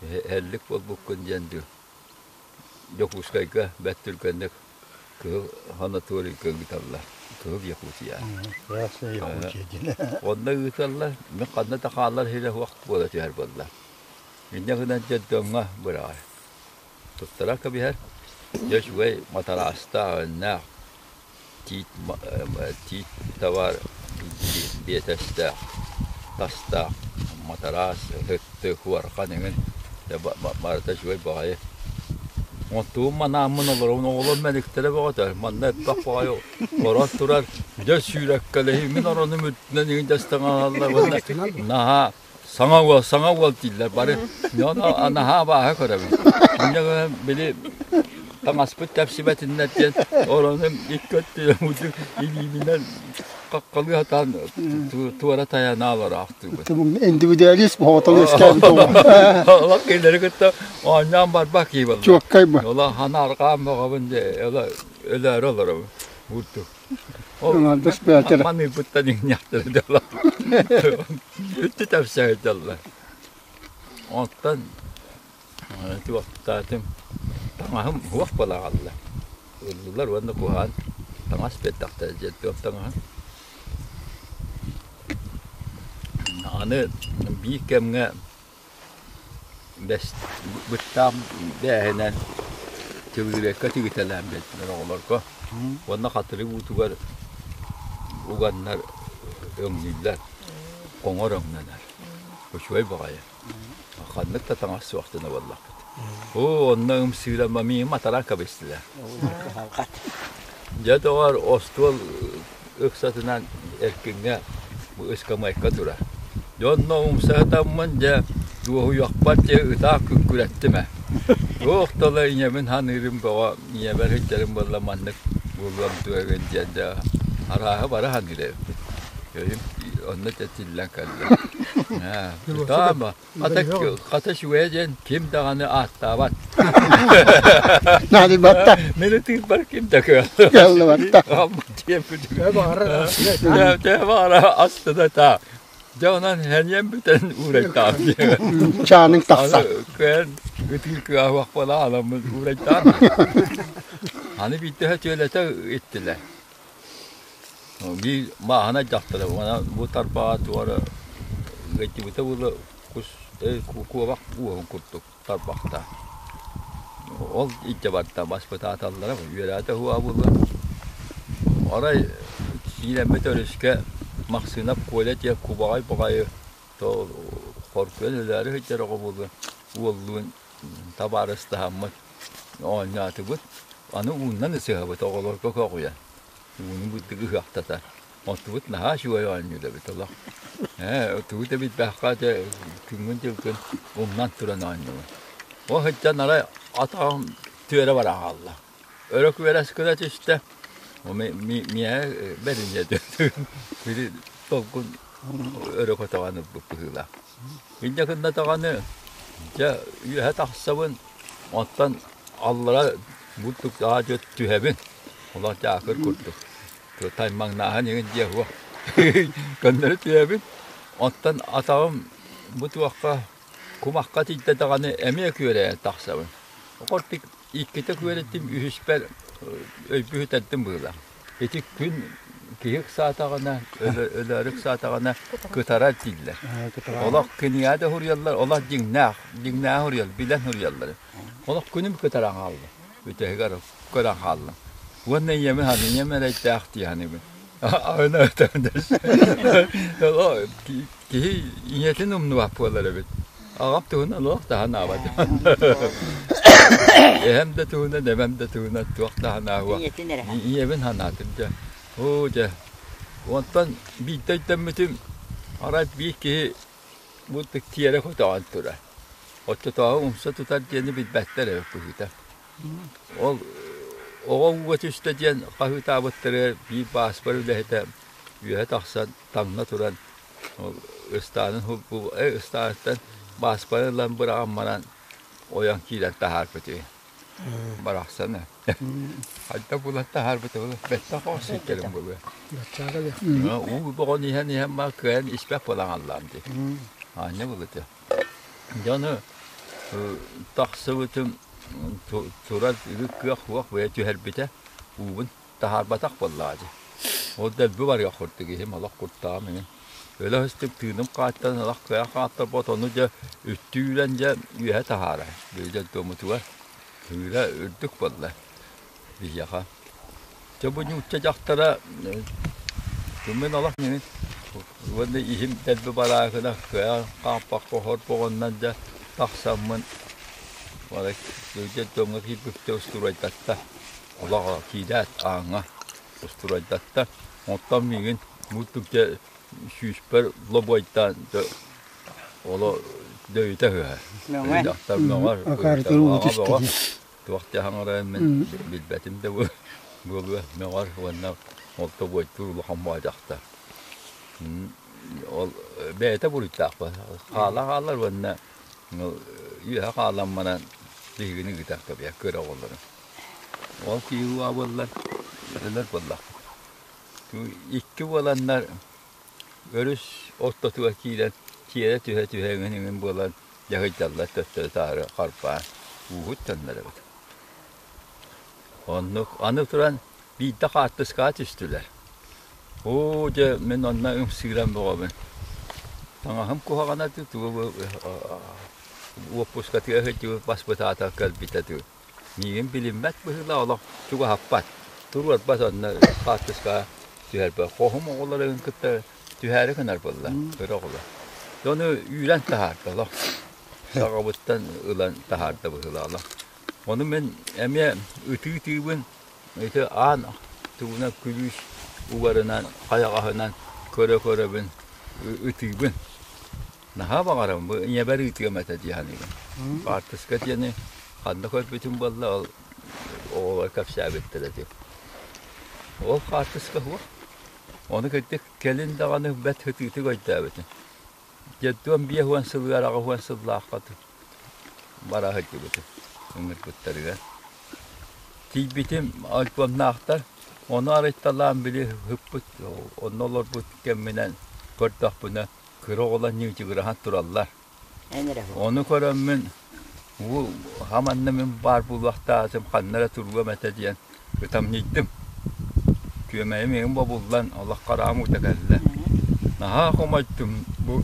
эһэллик буолбуккун диэн дуу, Дьокуускайга бэрт түргэнник Кыһыл санаторийга ыыталлар. Кыһыл Якутия. Онно ыыталлар, мин ханна да хаалар сирэ суох буола түһэр буолла. Инньэ гынан дьоҥҥо быраҕар. Туттаран кэбиһэр. Дьэ үчүгэй матараастаах, өннөөх, тиит, тиит табаар биэтэстээх, тастаах матараас, ыһыкты, хуорхан эҥин барыта үчүгэй баҕайы. Онтугум манааммын олоробун, оҕолор мэниктэрэ бөҕөтө, манна элбэх баҕайы орон турар, дьэ сүүрэккэлэһии, мин оронум үрдүнэн иҥин дьастаҥалаллар уонна наһаа саҥа уол, саҥа уол дииллэр бары. Ону наһаа абааһы көрөбүн. Инньэ гынан били таҥаспыт тэпсибэтиннэр диэн оронум икки өттүнэн удьу илиибинэн хаххалыы сатаан туора тайана олороохтуубун. Индивидуалист оҕотон үөскээбит оҕо. Олох кинилэри кытта оонньоон барбах киһи буолла. Чуоккай бу. Ола ханаарҕаан бөҕөбүн дьэ, ола өлөөрү олоробун. Курдук. Аҥаардас бээтэрэ. Маныырбыттан иҥниэхтэрэ дьоло. Үттү тэпсэ сылдьаллар. Оттон туохтаатым таҥаһым уох буола хаалла. Ыллылар уонна куһаҕан таҥас биэрдэхтэрэ диэн туох таҥаһын. Аны биир кэмҥэ бэс быттаах бээһинэн төгүрүөккэ тигитэлээн биэрдилэр оҕолорго уонна хатырык уутугар уганнар өҥнүүллэр, хоҥор өҥнөнөр. Үчүгэй баҕайы. Ханнык да таҥас суох дьоно буоллахпыт. Оо, онно ымсыыран миигин матаран кэбистилэр. Дьэ, доҕор, остуол ыксатынан эркиҥҥэ бу ыскамыайка турар. Дьэ, онно умса сытаммын, дьэ, дуоһуйуохпар дьэ ытаах күҥкүрэттим ээ. Туох да ыла ийэбин саныырым бөҕө, ийэбэр сылдьарым буолла маннык буолуом дуо эҥин диэн дьэ арааһы бары саныыр эбиппин. Өйүм онно дьэ тиллэн кэллэ. Ытаама, хата, хата үчүгэйэ диэн ким даҕаны ааттаабат. Наадыйбатта. Мин ытыырбар ким да кыаллыбат. Кыаллыбатта. Дьэ баҕара астына таа. Дьэ онон сэниэм бүтэн уурайтаам диэн. Чааның тахса. Кыан ытыыр кыаһуох буола аламмын уурайтаам. Аны биирдэ түөлэтэ иттилэр. Биир мааһына дьахтара уонна бу тарбаҕа туора ыйдыбыта буола кус куобах уоһун курдук тарбахтаах. Ол илдьэ барда баспытааталлара үөрээтэ уһуга буолуо. Арай киирэммит өрүскэ Махсыынап Коля диэн кубаҕай баҕайы хоргуйан өлөөрү сылдьар оҕо буолуо уоллуун табаарыстаһаммыт оонньоотубут. Аны ууннан ысыһабыт оҕолорго көҕүйэн. Ууну быттык ыһыахтата. Оттубут наһаа үчүгэй оонньуур эбит олох. Ээ, тугу да билбэххэ дьэ күҥҥүн-дьылгын умнан туран оонньуубун. Ол сылдьан арай атаҕым түөрэ бара хаалла. Өрө күөрэс гына түстэ. Миэхэ бэриниэ били толкун өрө көтөҕөн ылбыт быһыылаах. Инньэ гынна даҕаны дьэ үөһэ тахсабын, оттон аллара бурдук аа-дьуо түһэбин. Олох дьаакыр курдук. Таймаҥнааһын иҥин диэ суох. Көннөрү түһэбин. Оттон атаҕым бу туохха кумахха тиийдэ даҕаны эмиэ күөрэйэн тахсабын. Хортик иккитэ күөрэттим, үһүспэр өйбү сүтэрдим быһыылаах. Ити күн киһи ыксаатаҕына, өлөөрү ыксаатаҕына кытарар дииллэр. Олох кинигэ да суруйаллар, олох дьиҥнээх, дьиҥнээх суруйаллар, билэн суруйаллар. Олох күнүм кытаран хаалла. Бүтэһигэр көрөн хааллым. Уонна ийэми ханы, ийэм эрэйдээх дии саныыбын. Аны киһи ийэтин умнубат буолар эбит. Аҕам туһунан олох да санаабат. Эһэм да туһунан, эбэм да туһунан туох да санаабат. Ийэбин санаатым дьэ. Оо дьэ. Онтон биирдэ өйдөммүтүм, арай биир киһи бу тиэрэ көтөҕөн турар. Оччотооҕу умса тутар диэни билбэттэр эбит быһыыта. Ол оҕо ууга түстэ диэн хаһыытаабыттарыгар биир бааспар үлэһитэ үөһэ тахсан таҥна туран ол ыстаанын ыстааныттан бааспарын ылан быраҕан баран ойон киирэн таһаарбыт үһү. Барахсаны. Хайдах булан таһаарбыта буолуо, бэттэх оҕо сииккэрин буолуо. Уу боҕон иһэн иһэн баа кыайан испэт буолан хааллаам дии. Аанньа булута. Дьону тахсыбытым турар үгүс кыах суох быйа түһэрбитэ уубун таһаарбатах буоллаҕа дии. Ол дэлби барыах курдук иһим олох куртаҕым иҥин. Өлө сыстык тыыным хааттан олох кыайан хааттарбат ону дьэ үттүүрэн дьэ үөһэ таһаарар. Били дьоммутугар тыыра үрдүк буолла биһиэхэ. Дьэ бу нуучча дьахтара мин олох мин уонна иһим дэлби бараахына кыайан хаампакка хор боҕуннан дьэ тахсаммын дьоҥҥо киирбиппитэ устуруойдатта. Олох киирээт ааҥҥа устуруойдатта. Оттон миигин муутук дьэ сүүспэр лобуойдаан оло дөйүтэ сыһар. Дьахтар мөҕөр, бөҕө. Туох дьаһаҥарайын мин билбэтим да буолуо мөҕөр уонна ол тобуойдуур улахан буодьахтар. Ол бэйэтэ буруйдаах хаала хаалар уонна үөһэ хаалан баран биһигини ыытар кэбиһэр кыра оҕолору. Ол киһи уа буоллар өлөр буоллахпыт. Икки буоланнар өрүс ортотугар киирэн тиэрэ түһэ-түһэ эҥин-эҥин буолан дьаһыйдаллар төттөрү-таары харбаан ууһут дьоннор эбит. Оннук аны туран биирдэ хаартыскаҕа түстүлэр. Оо дьэ мин онно ымсыыран бөҕөбүн. Таҥаһым куһаҕана тугу уоппускатыгар сылдьыбыт баспытаатар кэлбитэ дуу. Миигин билиммэт быһыылаах олох чугаһаппат. Туруорбат онно хаартыскаҕа түһэрбэт. Хоһум оҕолорун кытта түһээри гынар буолла, кыра оҕолор. Ону үүрэн таһаарда олох. Саҕабыттан ылан таһаарда быһыылаах олох. Ону мин эмиэ ытыы-ытыыбын ити аан тугунан күлүүс угарынан, хайаҕаһынан көрө-көрөбүн ытыыбын. Наһаа баҕарабын, бу ийэбэр ыытыам этэ дии саныыбын. Хаартыска диэни ханна көрбүтүм буолла, ол оҕолор кэпсээбиттэрэ дии. Ол хаартыска суох. Ону кырдьык кэлин даҕаны бэрт сытыытык өйдөөбүтүм. Дьэ 50 сылыгар 80 сыллаахха бара сылдьыбытым ыҥырбыттарыгар. Тиийбитим альбомнаахтар, ону арыйталаан били ыппыт, онно олорбут кэмминэн көрдөхпүнэ кыра оҕолор ньыычыгыраһан тураллар. Ону көрөммүн уу хаманна мин баар буолуохтаатым, ханна эрэ туруом этэ диэн ытамньыйдым. Күөмэйим иһин бобуллан олох хараам уута кэллэ. Наһаа хомойдум бу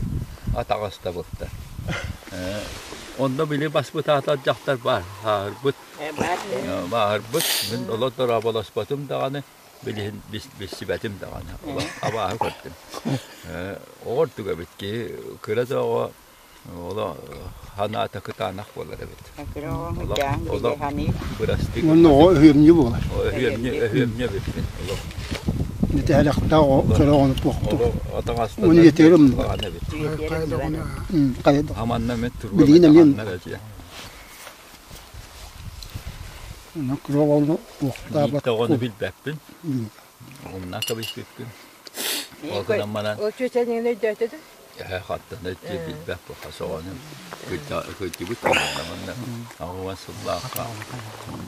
атаҕастабылта. Онно били баспытаатал дьахтар баар, сааһырбыт. Бааһырбыт, мин олох дорооболоспотум даҕаны, билиһин билсибэтим даҕаны олох абааһы көрдүм оҕо ордук эбит киһи кыра да оҕо олох санаата кытаанах буолар эбит олох бырастыы Уонна оҕо өһүөмньү буолар. Өһүөмньү өһүөмньү эбиппин олох Итээлэхтээх оҕо кыра оҕону туохтур. Атаҕастан Уонна ийэтигэр умнубат. эбит. Хайа да. Аманна мен туруом Билигин эмиэ этэ Ону Биирдэ оҕону билбэппин. Умна кэбиспиппин. Ол гынан баран Ол чүөчэниҥин өйдөөтө да? Эһэ хаттан өйдүү билбэт бу хас оҕону кырдьыбыт манна 80 сыллаахха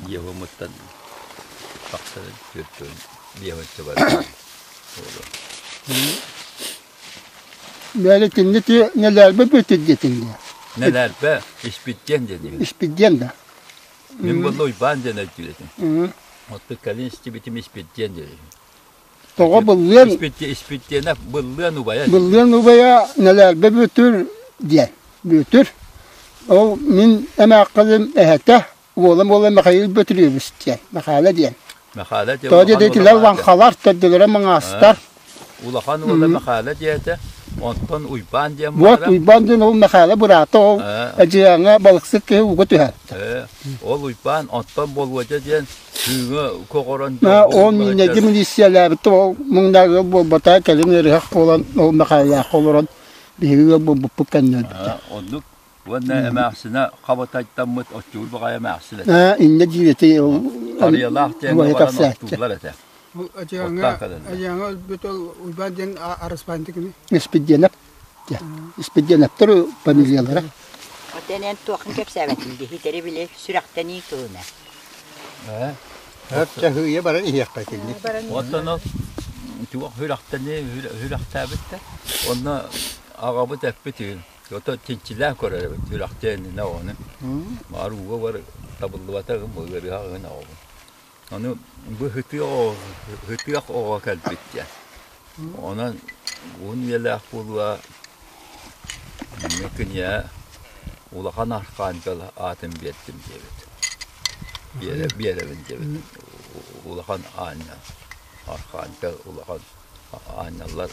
Еһомуттан тахсар түөртүөн биэһүнчэ барар. Бэйэ кинини ти нэлээрбэ бүтүр диэтиҥ дуо? Нэлээрбэ испиттиэн диэн. Испиттиэн да. Мин буолла Уйбаан диэн өйдүүр этим. Оттон кэлин истибитим Испирдиэн диэн. Тоҕо быллыан Испирдиэнэ быллыан убайа. Быллыан убайа Нэлээрбэ Бүөтүр диэн. Бүөтүр. Ол мин эмээххилим эһэтэ уолум уола Михаил Бөтүрүөбүс диэн. Михаила диэн. Михаила диэн. Тоҕо диэтилэр лаҥхалар, төрдүлэрэ маҥаастар. Улахан уола Михаила диэтэ, онтон Уйбаан диэн Вот Уйбаан диэн ол Михаила быраата ол Эдьигээҥҥэ балыксыт киһи ууга түһэр. Ол Уйбаан онтон Болуодьа диэн тыыҥа көҕөрөн Ол миинэги милииссийэлээбит ол муҥнаах ыал буолбата кэлин ыарыһах буолан ол Михайлаахха олорон биһиги ыал буолбуппут кэннэ өлбүтэ. Оннук уонна эмээхсинэ хабатайтаммыт оччугуй баҕайы эмээхсин этэ. Ээ иннэ диир эти ол Харыйалаах диэҥҥэ баран оттууллар этэ. Ол Адьыаҥа Адьыаҥа өлбүт ол Уйбаан диэн арыспаанты кини. Испидиэнэп диэн. Испидиэнэптэр фамилиялара. Оттон эн туоххун кэпсээбэтиҥ дии хитэри били сүрэхтэнии туһуна. Чаһыйа баран иһиэххэ итинник. Оттон ол туох сүрэхтэнии сүрэхтээбит да онно аҕабыт эппит үһү Ото чинчилээн көрөр эбит сүрэхтээн оҕону. Баар ууга бар табыллыбата ыарыһах ыһын оҕобун. Ону бу һытыах оҕо кэлбит диэн. Онон уһун үйэлээх буолуо киниэ улахан архангел аатын биэрдим диэбит. Биэрэбин диэбит. Улахан аанньал, архангел улахан аанньаллар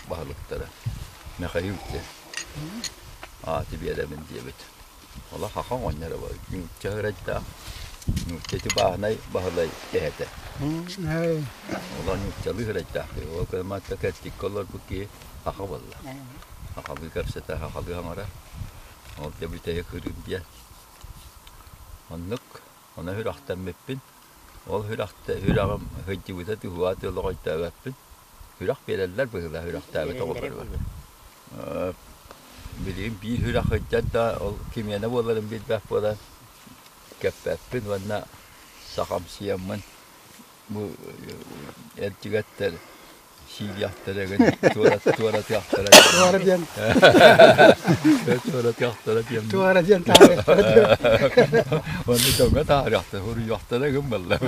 баһылыктара Михаил диэн ааты биэрэбин диэбит. Олох хаха оҕонньоро бар, нуучча ырайдаах, нуучча ити бааһынай Баһылай эһэтэ. Олох нууччалыы ырайдаах киһи. Ол кырматта кэртиккэ олорбут киһи хаха буолла. Хахалыы кэпсэтэ, хахалыы аҥара. Ол дьэ бүтэһик кырыым диэн. Оннук, ону сүрэхтэммиппин. Ол сүрэҕим сылдьыбыта туһуга олох өйдөөбөппүн. Сүрэх биэрэллэр быһыылаах сүрэхтээбит оҕолоругар. Билигин биир сүрэх сылдьар да ол кимиэнэ буоларын билбэт буолан кэппэппин уонна сахамсыйаммын бу эрдьигэттэр сиилиэхтэрэ туоратыахтара Туора диэн туоратыахтара диэн туора диэн таарыахтара Уонна дьоҥҥо таарыахтара, суруйуохтара гын буолла.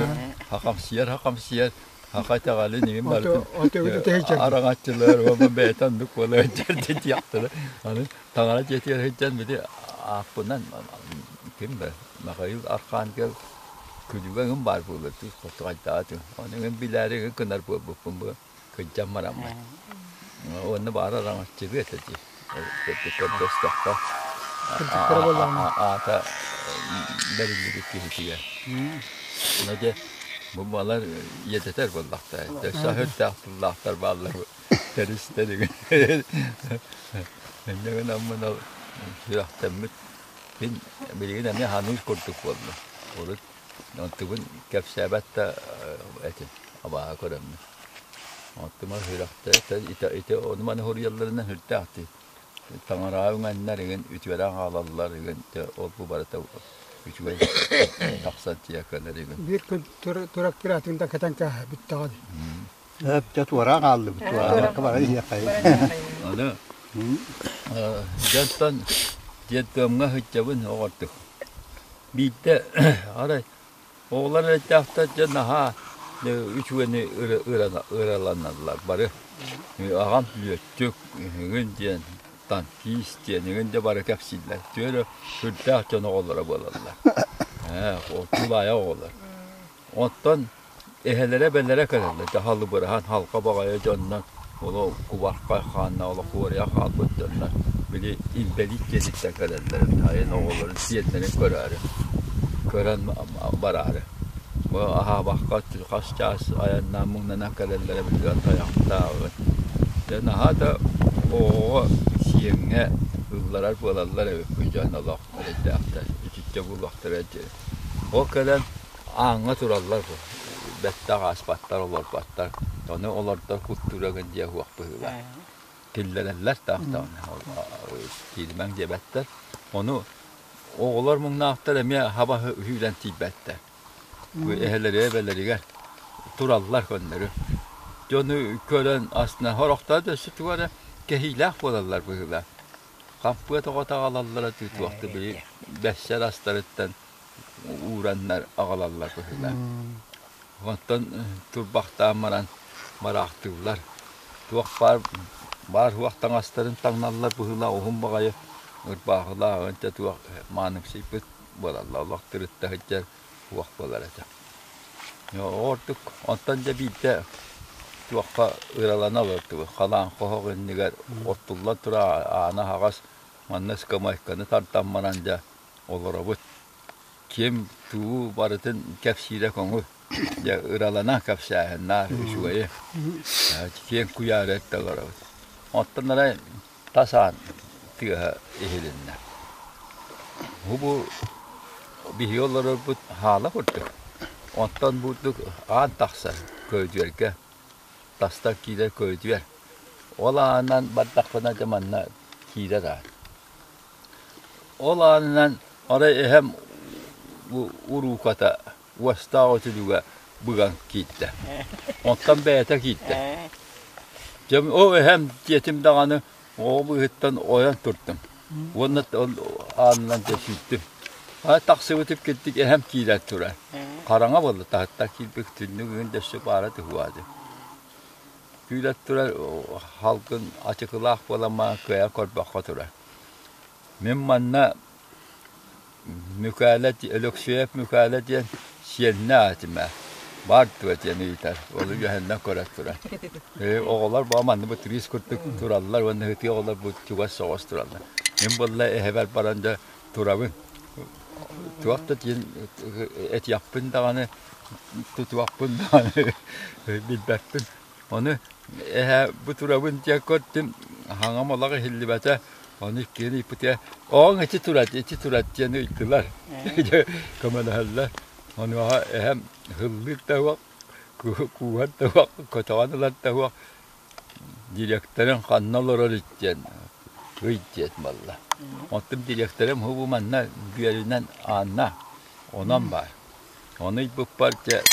Хахамсыйар, хахамсыйар. Хаха итэҕэлин иһин барытын араҥаччылар уонна бэйэтэ оннук буола сылдьар диэхтэрэ. Аны таҥара дьиэтигэр сылдьан били ааппынан ким да Михаил Архангел күлүгэ эҥин баар буолар дуу хотугайдааты. Ону эҥин билээри эҥин гынар буолбуппун бу кырдьан бараммын. Уонна баар араҥаччылыы этэ дии. Көрдөстөххө аата бэриллибит киһитигэр. Ону дьэ бу балар иэтэтэр буоллахтара. Өссө өттөөх тыллаахтар бааллар тэристэр игин. Инньэ гынаммын ол сүрэхтэммит мин билигин эмиэ ханыыр курдук буолла. Урут онтубун кэпсээбэт да этим абааһы көрөммүн. Оттума сүрэхтэ ити ити ону маны суруйалларынан сүрдээх дии. Таҥараҕа үҥэннэр игин үтүөрэн хаалаллар игин ол бу барыта үчүгэй тахсан тиэкэлэр игин. Биир күн турак да кэтэн кээһэ бүттэҕэ дии. Дьэ туораан хааллыбыт туораабакка баран иһиэххэйин. Аны дьонтон детдомҥа сылдьабын оҕордук. Биирдэ арай Оҕолор эрэйдээхтэр дьэ наһаа үчүгэйи ыраланаллар бары. Аҕам лүөччүк, эҥин диэн, танкист диэн эҥин дьэ бары кэпсииллэр. Түөрэ сүрдээх дьон оҕолоро буолаллар. Ээ, тулаайах оҕолор. Оттон эһэлэрэ эбэлэрэ кэлэллэр дьэ халыбыраһан халха баҕайы дьоннор олох кубархай хааннаах олох уоруйах хаалбыт дьоннор били инбэлиит дьиэтиттэн кэлэллэр сайын оҕолорун сиэннэрин көрөөрү көрөн бараары бу аһаабакка хас чаас айаннаан муҥнанан кэлэллэрэ биллибэт тайахтааҕын дьэ наһаа да оҕоҕо сиэҥҥэ ылларар буолаллар эбит бу дьон олох эрэйдээхтэр итиччэ буолуохтара диэн ол кэлэн Ааҥҥа тураллар бу, бэттэх ааспаттар, олорботтор. Ону олордор култуурагын диэ суох быһыылаах. Киллэрэллэр таах даҕаны, кииримэҥ диэбэттэр. Ону оҕолор муҥнаахтар эмиэ хаба сүүрэн тиийбэттэр. Бу эһэлэригэр, эбэлэригэр тураллар көннөрү. Дьону көрөн астына сорохторо да өссө тугу эрэ кэһиилээх буолаллар быһыылаах. Хампыат оҕото аҕалаллара туох да били бэссэр астарыттан уураннар аҕалаллар быһыылаах. Онтон турбахтаан баран мараахтыыллар. Туох баар баар суох таҥастарын таҥналлар быһыылаах уһун баҕайы ырбаахылаах онча туох маанымсыйбыт буолаллар олох тырытта сылдьар уох буолар этэ. Ордук онтон дьэ биирдэ туохха ыралана олордубут халаан хоһох иннигэр оттуллан турар аана аһаҕас манна ыскамыайканы тардан баран дьэ олоробут. Ким тугу барытын кэпсиирэ көҥүл. Дьэ ыралана кэпсээһин наар үчүгэйи. Киэҥ куйаары эрдэ олоробут. Оттон арай тас аан тыаһа иһилиннэ. Бу бу биһиги олорорбут хаала курдук. Оттон бурдук аан тахсар көйдүөргэ тастан киирэр көйдүөр. Ол аанынан бардахпына дьэ манна киирэр аан. Ол аанынан арай эһэм урууката уостаах үтүлүгэ быган киирдэ. Онтон бэйэтэ киирдэ. Дьэ ол эһэм диэтим даҕаны оҕо быыһыттан ойон турдум. Уонна ол аанынан дьэ сүүрдүм. Ай тахсыбытым кирдик эһэм киирэн турар. Хараҥа буолла таһыттан киирбит түннүк ыгын дөссө баара түһүаады. Күүлэт турар халгын ачыкылаах буолан маҥан кыайан көрбөххө турар. Мин манна Мүкээлэ Өлөксүөйэп Мүкээлэ диэн сиэннэ аатым ээ. Баар дуо диэн ыйытар. Ол үөһэннэн көрө турар. Ээ оҕолор бу манна бу турист курдук тураллар уонна ытыы оҕолор бу чугас соҕус тураллар. Мин буолла эһэбэр баран да турабын. Туох да диэн этиэхпин даҕаны тутуохпун даҕаны билбэппин. Ону эһээ бу турабын диэн көрдүм, хаҥам олох иһиллибэтэ. Ону иккиэн ыйпытыгар, оҕоҥ ити турар, ити турар диэн ыйдылар. Көмөлөһөллөр. Онуоха эһэм һыллыыр да уох, кууһар да уох, көтөҕөн ылар да уох, директорым ханна олорор диэн ый диэт буолла. Оттон директорым бу манна бүөрүнэн аанна, онон баар. Ону ыйбыппар дьэ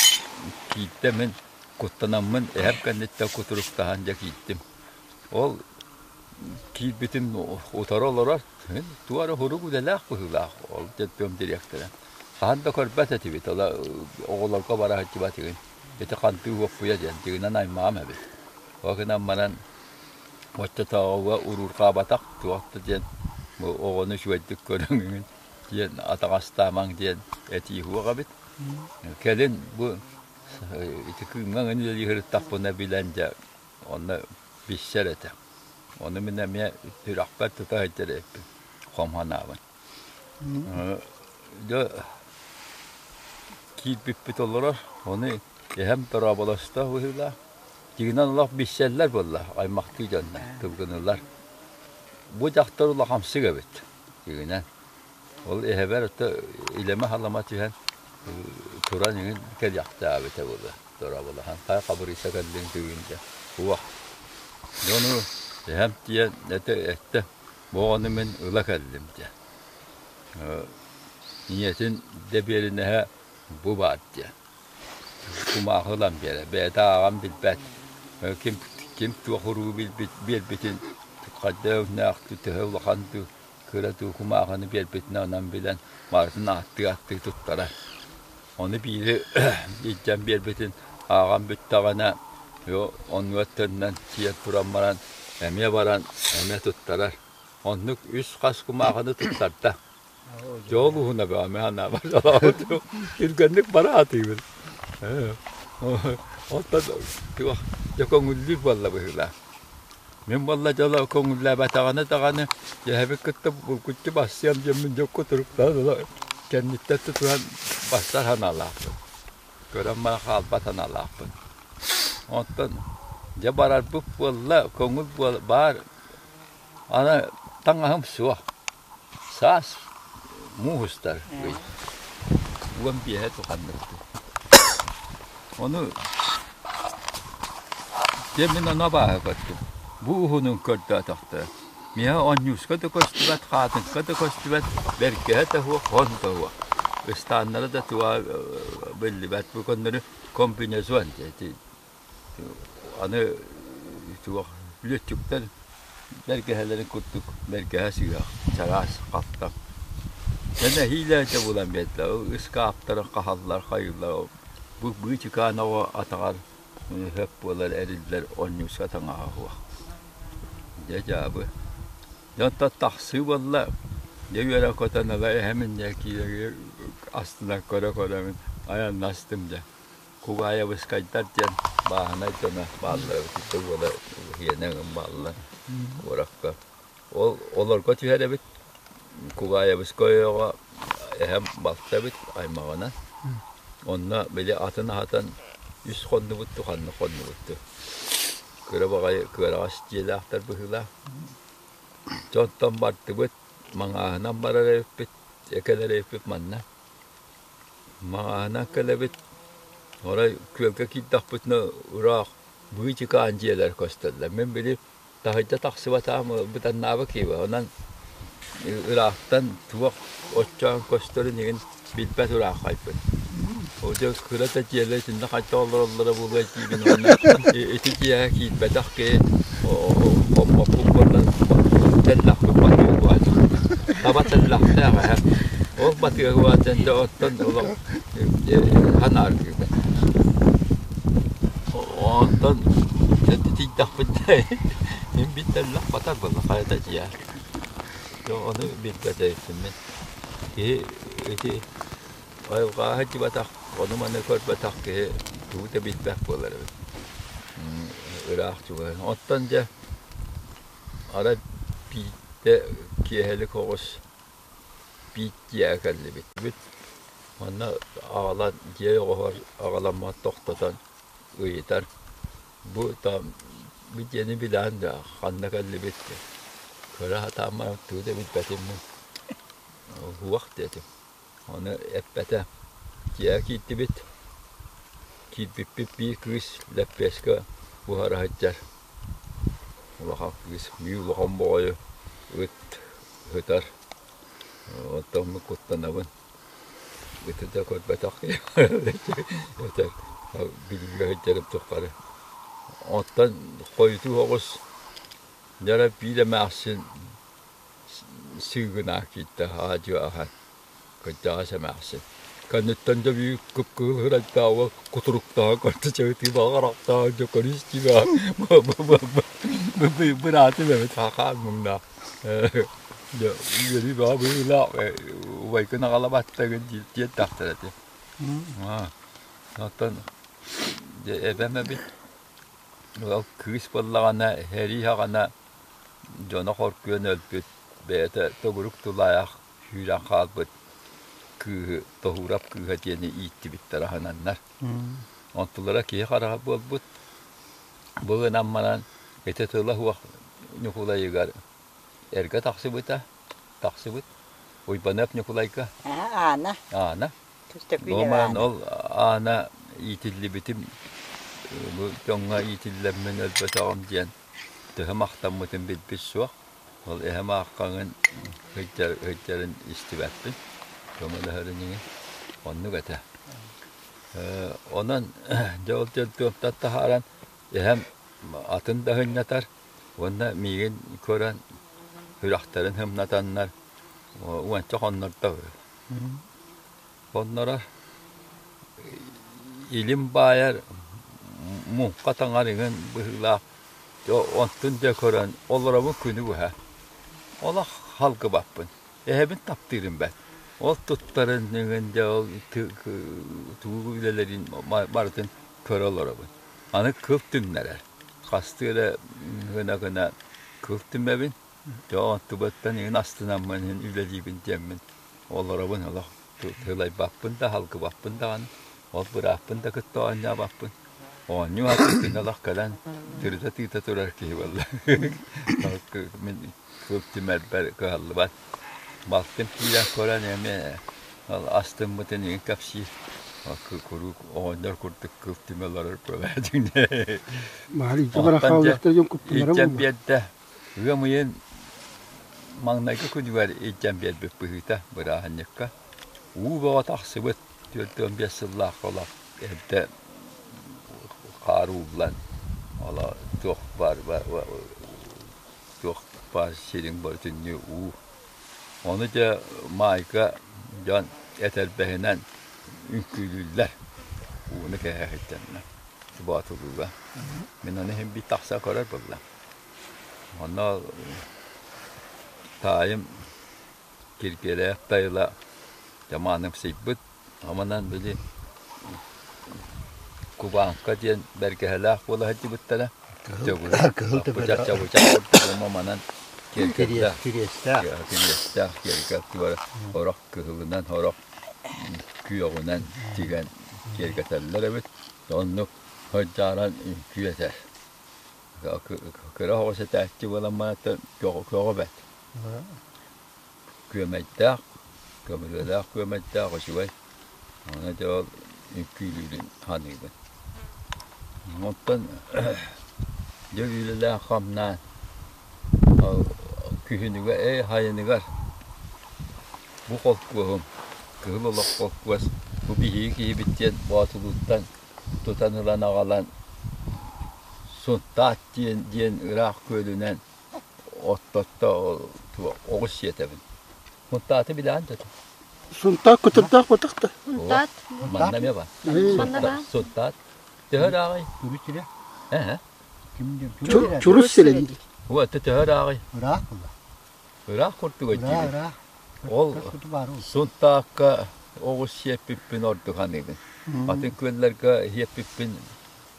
киирдэ мин куттанаммын эһэм кэнниттэн кутуруктаһан дьэ киирдим. Ол киирбитим утары олорор туох эрэ сурук үлэлээх быһыылаах ол детдом дириэктэрэ. Хаһан да көрбөт этибит, оҕолорго бара сылдьыбат игин. Ити хантыы уоппуйа диэн дьиҥинэн аймаҕым эбит. Ол гынан баран оччотооҕуга уруурҕаабатах туох да диэн бу оҕону үчүгэйдик көрүҥ диэн атаҕастаамаҥ диэн этии суох эбит. Кэлин бу ити кыымҥа эҥин үлэлии сырыттахпына билэн дьэ онно билсэр этэ. Ону мин эмиэ сүрэхпэр тута сылдьар эбиппин хом санаабын. Дьэ киирбиппит олорор, ону эһэм дорооболосто быһыылаах. Дьиҥинэн олох билсэллэр буолла, аймахтыы дьоннор, тылгынылар. Бу дьахтар улахамсык эбит, дьиҥинэн. Ол эһэбэр ото илэмэ-халама түһэн туран иҥин кэлиэхтээбитэ буолуо, дорооболоһон. Хайа хабырыйса кэллиҥ бүгүн дьэ, уох. Дьэ ону эһэм тиийэн этэ эттэ, бу оҕону мин ыла кэллим диэн. Ийэтин дэбиэринэһэ бу баар диэн. Кумаахы ылан биэрэр, бэйэтэ ааҕан билбэт. Ким ким туох уруу билбит биэрбитин хайдах өҥнөөх төһө улахан дуу, кыра дуу кумааҕыны биэрбитин онон билэн барытын ааттыы-ааттыы туттарар. Ону биири илдьэн биэрбитин ааҕан бүттэҕинэ, оннугар төннөн тиийэн туран баран эмиэ баран эмиэ туттарар. Оннук үс хас кумааҕыны туттарда. Дьол уһуна бөҕө мин санаабар түргэнник бара сатыыбын. Оттон туох дьэ көҥүллүүр буолла быһыылаах. Мин буолла дьоло көҥүллээбэтэҕинэ даҕаны эһэбин кытта булгуччу бассыам диэммин дьокко туруктаан ыла кэнниттэн тутуһан бассар санаалаахпын. Көрөн баран хаалбат санаалаахпын. Оттон дьэ барарбыт буолла, көҥүл буол баар Аны таҥаһым суох. Саас муус устар ый. 15-э туханныбыт. Ону дьэ мин ону абааһы көрдүм. Бу уһунун көрдөөтөхтөрө. Миэхэ онньууска да көстүбэт, хаатыҥка да көстүбэт, бэргэһэ да суох, хон да суох. Ыстааннара да туга биллибэт. Бу көннөрү комбинезон диэти Аны туох лүөччүктэр бэргэһэлэрин курдук бэргэһэ сыыһа чараас хаттах. Дьэ нэһиилэ дьэ булан биэрдилэр. Ол ыскааптарын хаһаллар, хайыыллар. Бу быычыкаан оҕо атаҕар сөп буолар эриллэр онньууска таҥаһа суох. Дьэ дьаабы. Дьэ онтон тахсыы буолла. Дьэ үөрэ көтөн ыла эһэм инньэ киирэ астына көрө-көрөбүн айаннастым дьэ. Кугаайабыскайдар диэн бааһынай дьоно бааллар эбит, ити уола иэнэ бааллар куоракка. Ол олорго түһэр эбит. Кугаайабыскай ойоҕо эһэм балта эбит аймаҕынан. Онно били атын аһатан үс хоннубут ханна хоннубут. Кыра баҕайы кыараҕас дьиэлээхтэр быһыылаах. Дьонтон бардыбыт, маҥааһынан барар эбиппит, кэлэр эбиппит манна. Маҕаһынан кэлэбит, арай күөлгэ киирдэхпитинэ ыраах быычыкаан дьиэлэр көстөллөр. Мин били таһырдьа тахсыбатаҕым быданнаабы киһи онон ыраахтан туох оччоон көстөрүн иһин билбэт ырааххайбын. Ол дьэ кыра да дьиэлэр итиннэ хайдах олороллоро буолуой диибин уонна ити дьиэҕэ киирбэтэх киһи хоммоппут буоллар тэллэхпит батыа Таба тэллэхтээх эһэ. Ол батыаһыа дьэ оттон олох ханааргыыта. Онтон дьэ тиийдэхпит мин бит тэллэх батар буолла хайата дьиэ. Дьэ ону билбэт эбиппин мин. Киһи ити айылҕаҕа сылдьыбатах, ону-маны көрбөтөх киһи тугу да билбэт буолар эбит. Ыраах чугаһын. Оттон дьэ Арай биирдэ киэһэлик оҕус биир дьиэҕэ кэллибит. Манна аҕалан дьиэ оҕоһор аҕаламмат тохтотон ыйытар бу там бу дьиэни билэҕин дуо ханна кэллибит диэн. Көрө сатаан баран тугу да билбэтим мин. Уһуох диэтим. Ону эппэтэ. Дьиэҕэ киирдибит. Киирбиппит биир кыыс лэппиэскэ буһара сылдьар. Улахан кыыс, биир улахан боҕойу ыт сытар. Оттон куттанабын. Ыты да көрбөтөх киһи этэр билиигэ сылдьарым тухары. Оттон хойутуу соҕус дьара биир эмээхсин сыыгынаа киирдэ аа-дьуо ахан кырдьаҕас эмээхсин. Кэнниттэн дьэ биир кып-кыһыл ырайдаабы кутуруктаах көрдө чэбитии баҕарахтаах дьэ көрүстүбэ быраатым эбит хахаан муҥнаах дьэ үөрүү бөҕө быһыылаах убайгын аҕалабаттагын диэн тахсар этэ оттон дьэ эбэм эбит ол кыыс буоллаҕына сэрии саҕана дьоно хоргуйан өлбүт бэйэтэ төгүрүк тулаайах сүүрэн хаалбыт кыыһы Тоһуурап кыыһа диэни ииттибиттэр аһынаннар. Онтулара киһи хараҕа буолбут. Бу гынан баран ити тыла суох Ньукулайыгар эргэ тахсыбыта, тахсыбыт. Уйбаныап Ньукулайга. Аана. Аана. Ол ол Аана иитиллибитим бу дьоҥҥо иитиллэммин өлбөтөҕүм диэн төһө махтаммытын билбит суох. Ол эһэм ааххаҥын сылдьарын истибэппин, көмөлөһөрүн иҥин. Оннук этэ. Онон дьэ ол дьон таһааран эһэм атын да сынньатар уонна миигин көрөн сүрэхтэрин сымнатаннар уонча хоннордо. Хоннорор илим баайар муҥха таҥар иҥин быһыылаах онтун дьэ көрөн олоробун күнү быһа. Олох халгыбаппын. Эһэбин таптыырым бэрт. Ол туттарын иҥин дьэ ол тугу үлэлэрин барытын көрө олоробун. Аны кыл түҥнэрэр. Хастыы эрэ гына-гына кыл түмэбин. Дьэ онтубуттан иҥин астынаммын иһин үлэлиибин диэммин олоробун олох тылайбаппын да халгыбаппын даҕаны ол бырааппын да кытта оонньообоппун оонньуу сатыыр олох кэлэн тырыта тыыта турар киһи буолла мин кыл түмэрбэр кыһаллыбат балтым киирэн көрөн эмиэ ол астыммытын игин кэпсиир куруук оҕонньор курдук кыл түмэ олорор илдьэн биэрдэ Ыам ыйын маҥнайгы күнүгэр илдьэн биэрбит быһыыта бырааһынньыкка уу бөҕө тахсыбыт 45 сыллаах олох эрдэ хаар ууллан оло туох баар туох баар сириҥ бүтүннүү уу. Ону дьэ маайга дьон этэрбэһинэн үҥкүүлүүллэр ууну кэһэ сылдьаннар Боотулууга. Мин ону иһин биир тахса көрөр буоллам. Онно таайым Киргиэлээх Тайыла дьамаанымсыйбыт, аманан били Кубанка диэн бэргэһэлээх буола сылдьыбыттара. Кыһыл төбөлөөх курдук манан киэргэллээх кириэстээх киэргэл орох кыһылынан, орох күөҕүнэн тигэн киэргэтэллэр эбит. Оннук сылдьааран үҥкүү этэр. Кыра оҕус этээччи буолан баран көҕө бэрт. Күөмэйдээх, көмүрүөлээх күөмэйдээх үчүгэй. Аны дьэ ол үҥкүүлүүрүн саныыбын. Оттон дьэ үлэлээх хамнаан күһүнүгэр, ээ сайыныгар бу холкуоһум, Кыһыл олох холкуос, бу биһиги киһибит диэн Боотулууттан тутан ылан аҕалан Сунтаат диэн диэн ыраах күөлүнэн оттотто оҕус сиэтэбин. Сунтааты билэҕин да? Сунтаат көтөрдөөх ботах да. Сунтаат. Манна эмиэ бар. Сунтаат. Төһө ырааҕый? Чурус сирэ. Ээ. Чурус сирэ дии. Уо, төһө ырааҕый? Ыраах буолла. Ыраах курдук өйдүүбүн. Ол Сунтаакка оҕус сиэппиппин ордук саныыбын. Атын күөллэргэ сиэппиппин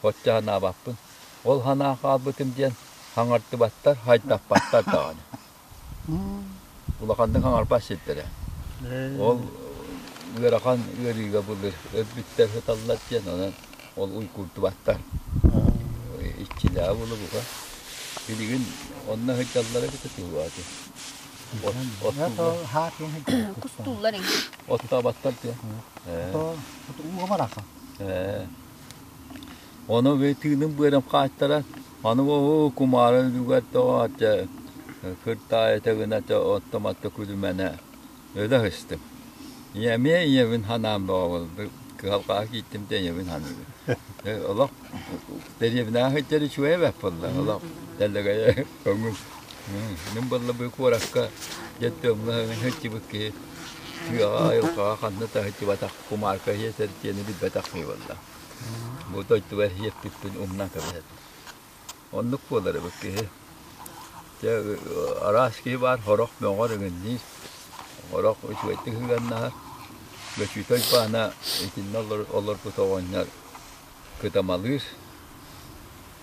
оччо санаабаппын. Ол санаан хаалбытым диэн хаҥардыбаттар, хайдаппаттар даҕаны. Улаханнык хаҥарбат сирдэрэ. Ол ыарахан ыарыыга былыр өлбүттэр сыталлар диэн онон ол уйгуурдубаттар. Иччилээҕи буола бука. Билигин онно сылдьаллара эбитэ туһугааты. Кустууллар иҥ. Оттообаттар диэн. Ону тыыным быарым хаайтаран, аны оо кумаара үлүгэр тоҕо кыртаайа гына оттоматта күлүмэнэ өлө сыстым. Ийэмиэ ийэбин ханаан бөҕө кыһалҕаҕа киирдим да ийэбин ханыыбын. Олох дэриэбинэҕэ сылдьар үчүгэй эбээт буолла. Олох дэлэгэйэ көҥүл. Мин буолла бу куоракка детдомҥа сылдьыбыт киһи. Тыаҕа, айылҕаҕа ханна да сылдьыбатах кумаарка иһиэтэр диэни билбэтэх киһи буолла. Бу дойдубар иһиэппиппин умнан кэбиһэбин. Оннук буолар эбит киһи. Дьэ араас киһи баар, сорох мөҕөр эҥинниир, сорох үчүгэйдик сыһыаннаһар. Бөчүүтэ Уйбаана итиннэ олорбут оҕонньор кытамалыыр,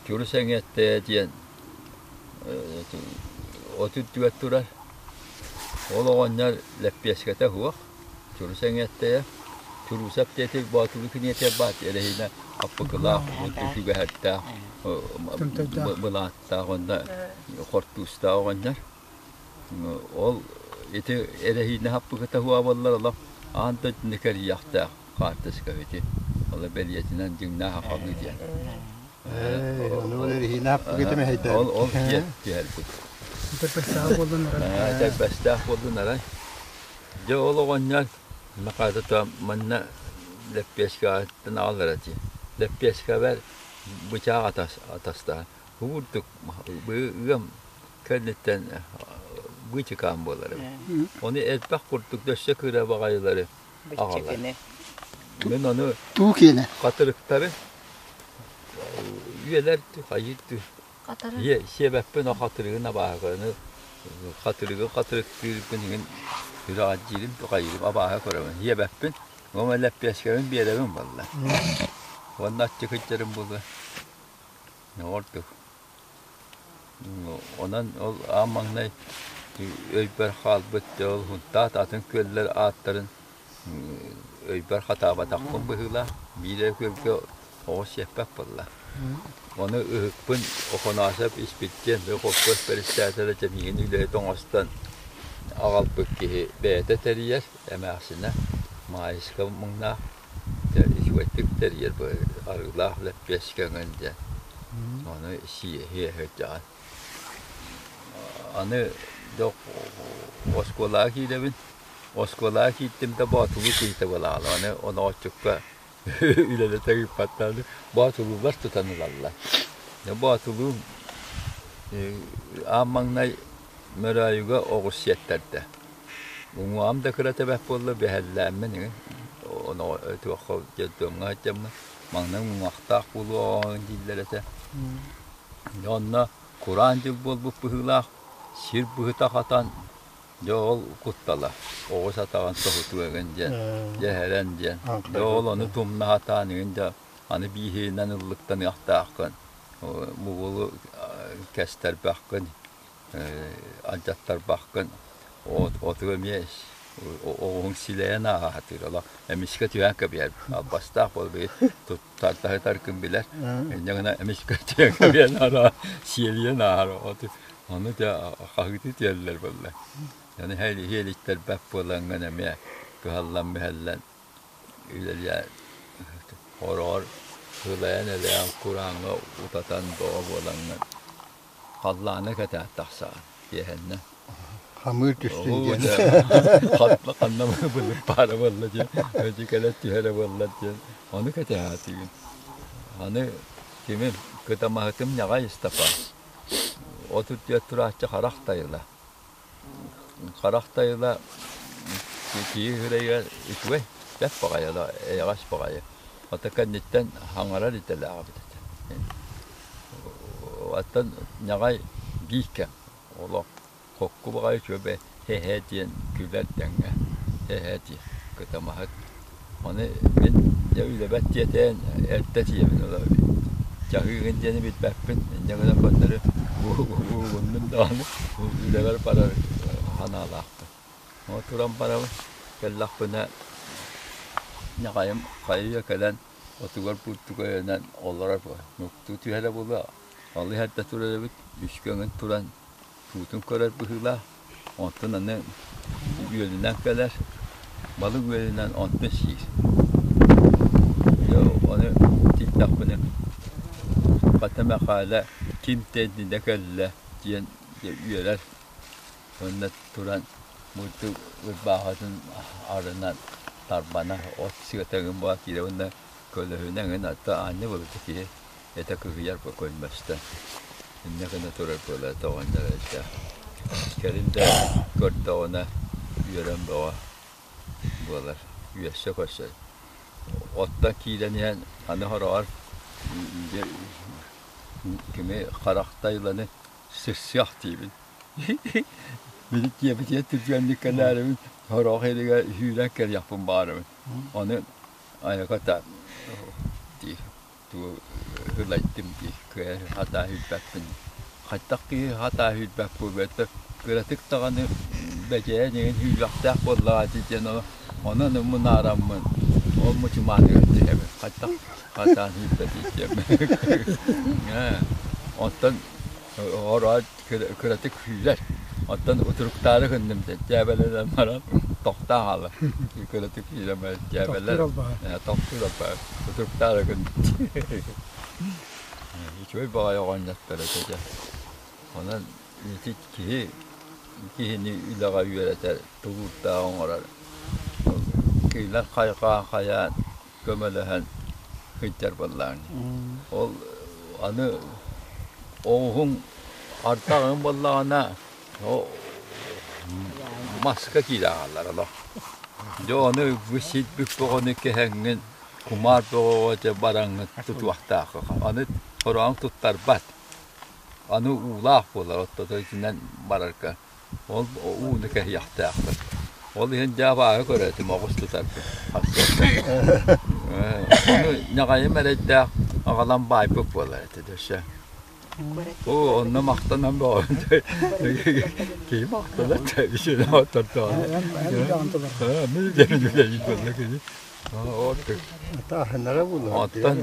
Чурус Эҥиэттэ диэн от үрдүгэр турар. Ол оҕонньор лэппиэскэтэ суох, Чурус Эҥиэттэйэ. Чуруусап диэти Боотулу киниэтэ баат эрэһиинэ аппыкылаах, үгэһэрдээх, былааттаах уонна хортуустаах оҕонньор. Ол ити эрэһиинэ хаппыкыта суоҕа буоллар олох аан дойдуну кэрийиэхтээх хаартыска ити. Ол бэлиэтинэн дьиҥнээх хахалыы диэн. Ол эрэһиинэ хаппыкыта мэһэйдээбит. Ол ол түһэрбит. Тэрбэстээх буоллун арай. Тэрбэстээх буоллун арай. Дьэ ол оҕонньор Махаата манна лэппиэскэҕиттэн аҕаллара дии. Лэппиэскэбэр бычаах атастаһан бу курдук ыам кэнниттэн быычыкаан буолар эбит. Ону элбэх курдук өссө кыра баҕайылары аҕалар. Мин ону Туу киэнэ. хатырыктары үйэлэр хайыы сиэбэппин о хатырыгын абааһы көрөн хатырыгы хатырыктыырбын иһин сүрэҕэлдьиирим хайыырым абааһы көрөбүн сиэбэппин уонна лэппиэскэбин биэрэбин буолла уонна аччык сылдьарым буолуо ордук Онон ол аан маҥнай өйбөр хаалбыт ол Һунтаат атын күөллэр ааттарын өйбөр хатаабатахпын быһыылаах. Биир эрэ күөлгэ оҕус сиэппэт буолла. Ону ыһыкпын Охоноосоп Испирдиэн холкуос бэрэссэдээтэлэ дьэ миигин үлэһит оҥостон аҕалбыт киһи бэйэтэ тэрийэр эмээхсинэ Маайыска муҥнаах Дьэ үчүгэйдик тэрийэр бу арыылаах лэппиэскэ эҥин диэн. Ону сиэһиэ сылдьаҕын. Аны дьэ оскуолаҕа киирэбин. Оскуолаҕа киирдим да Боотулуу киһитэ буолаҕын. Аны онооччукка үлэлэтэ ыыппаттар. Боотулуулар тутан ылаллар. Дьэ Боотулуу аан маҥнай Мөрөөйүгэ оҕус сиэттэрдэ. Уҥуоҕум да кыра тэбэх буолла, бэһэллээммин игин туохха детдомҥа сылдьаммын маҥнай уҥуохтаах буолуоҕуҥ дииллэр этэ. Онно кураан дьыл буолбут быһыылаах, сир быһыта хатан, дьэ ол куттала, оҕус атаҕын тоһутуо игин диэн, дьэһэрэн диэн. Дьэ ол ону тумна сатаан игин дьэ аны бииһинэн ыллыктаныахтааххын, бугулу кэстэрбэххин, алдьаттарбаккын оту эмиэ оҕуһуҥ силэйэн ааһатыыр олох эмискэ түһэн кэбиһэр албастаах буолбут туттартаһытаргын билэр инньэ гына эмискэ түһэн кэбиһэн ара сиэлийэн ааһар оту ону дьэ хаһыытыы түһэллэр буолла аны иһиэлиттэрбэт буолаҥҥын эмиэ кыһаллан мүһэллэн үлэлээн хороҕор сылайан элээн курааҥҥа утатан бөҕө буолаҥҥын Халлааны кэтээн тахсаҕын киэһэннэ. Хамыыр түстүн диэн. Ханна былыр баара буолла диэн, өдьү кэлэ түһэрэ буолла диэн. Ону кэтэһээтигин. Аны кимим кытамаһытым ньаҕай Ыстапаан. От үрдүгэр турааччы харах тайыла. Харах тайыла киһи үрэйигэр үчүгэй, бэрт баҕайы, эйэҕэс баҕайы. Ото кэнниттэн хаҥарар идэлээх эбит этэ. Оттон ньаҕай биир кэм олох хокку баҕайы үчүгэй һэ-һэ диэн күлэр дэҥҥэ һэ-һэ диэн кытамаһыт. Ону мин дьэ үлэбэт диэтээн эрдэ тиийэбин ыла чаһыыгын диэни билбэппин инньэ гынан көннөрү уһугуннум даҕаны үлэбэр барар санаалаахпын. Ол туран барабын кэллэхпинэ ньаҕайым хайыйа кэлэн отугар бурдук өйөнөн олорор нуктуу түһэрэ буолуо ол иһэрдэ турар эбит үс көҥүн туран туутун көрөр быһыылаах Онтон аны үөлүнэн кэлэр, балык үөлүнэн онтун сиир. Дьэ ону тиийдэхпинэ хата Мэхээлэ ким тэйдинэ кэллэ диэн үөрэр уонна туран мурдук ырбаахытын арынан тарбанар от сыата эҥин буолан киирэр уонна көлөһүнэ эҥин ата аанньа буолбут киһи этэ кыһыйар көлмөстөн инньэ гына турар буолар тоҕонньор этэ. Кэлин да көрдөҕүнэ үөрэн бөҕө. буолар, үөссэ көрсөр. Оттон киирэн иһэн аны хороҕор кими харахтайланы сырсыах диибин. Били киэбитигэр түргэнник кэлээрибин, сорох иһигэр сүүрэн кэлиэхпин баҕарабын. Ону айаката дии тугу ылайдым дии кыайа хатаа сүүрбэппин. Хайдах киһи хатаа сүүрбэт буолуо кыратык даҕаны бэдьэйэн иҥин сүүрүөхтээх буоллаҕа дии диэн онон мунаараммын ол мучумааныгар түһэбин. Хайдах хатаан сүүрбэтий диэммин. Оттон Ороот кыратык күүрэр. Оттон утуруктаары гынным дьээбэлэнэн баран тохтоо хаалар. Кыратык күүрэн баран дьээбэлэр тохтуур албаһа. Утуруктаары гынным. Үчүгэй баҕайы оҕонньоттор этэ дьэ. Онон ити киһи киһини үлэҕэ үөрэтэр, тулуурдаах оҥорор. Кинилэр хайҕаан хайаан көмөлөһөн сылдьар буоллаҕыҥ. Ол аны оҕуһуҥ ардаҕыҥ буоллаҕына маска киирэ хаалар олох. Дьэ ону бу сирбит бөҕөнү кэһэҥҥин кумаар бөҕөҕө дьэ бараҥҥын тутуохтааххын. Аны хороон туттарбат. Аны уулаах буолар оттото итинэн барарга. Ол ууну кэһиэхтээхпин. Ол иһин дьэ абааһы көрөөтүм оҕус тутарбын. Ону ньаҕайым эрэйдээх аҕалан баайбыт буолар этэ дөссө. Оо, онно махтанан бөҕөбүн. Киһи махтанар Оттон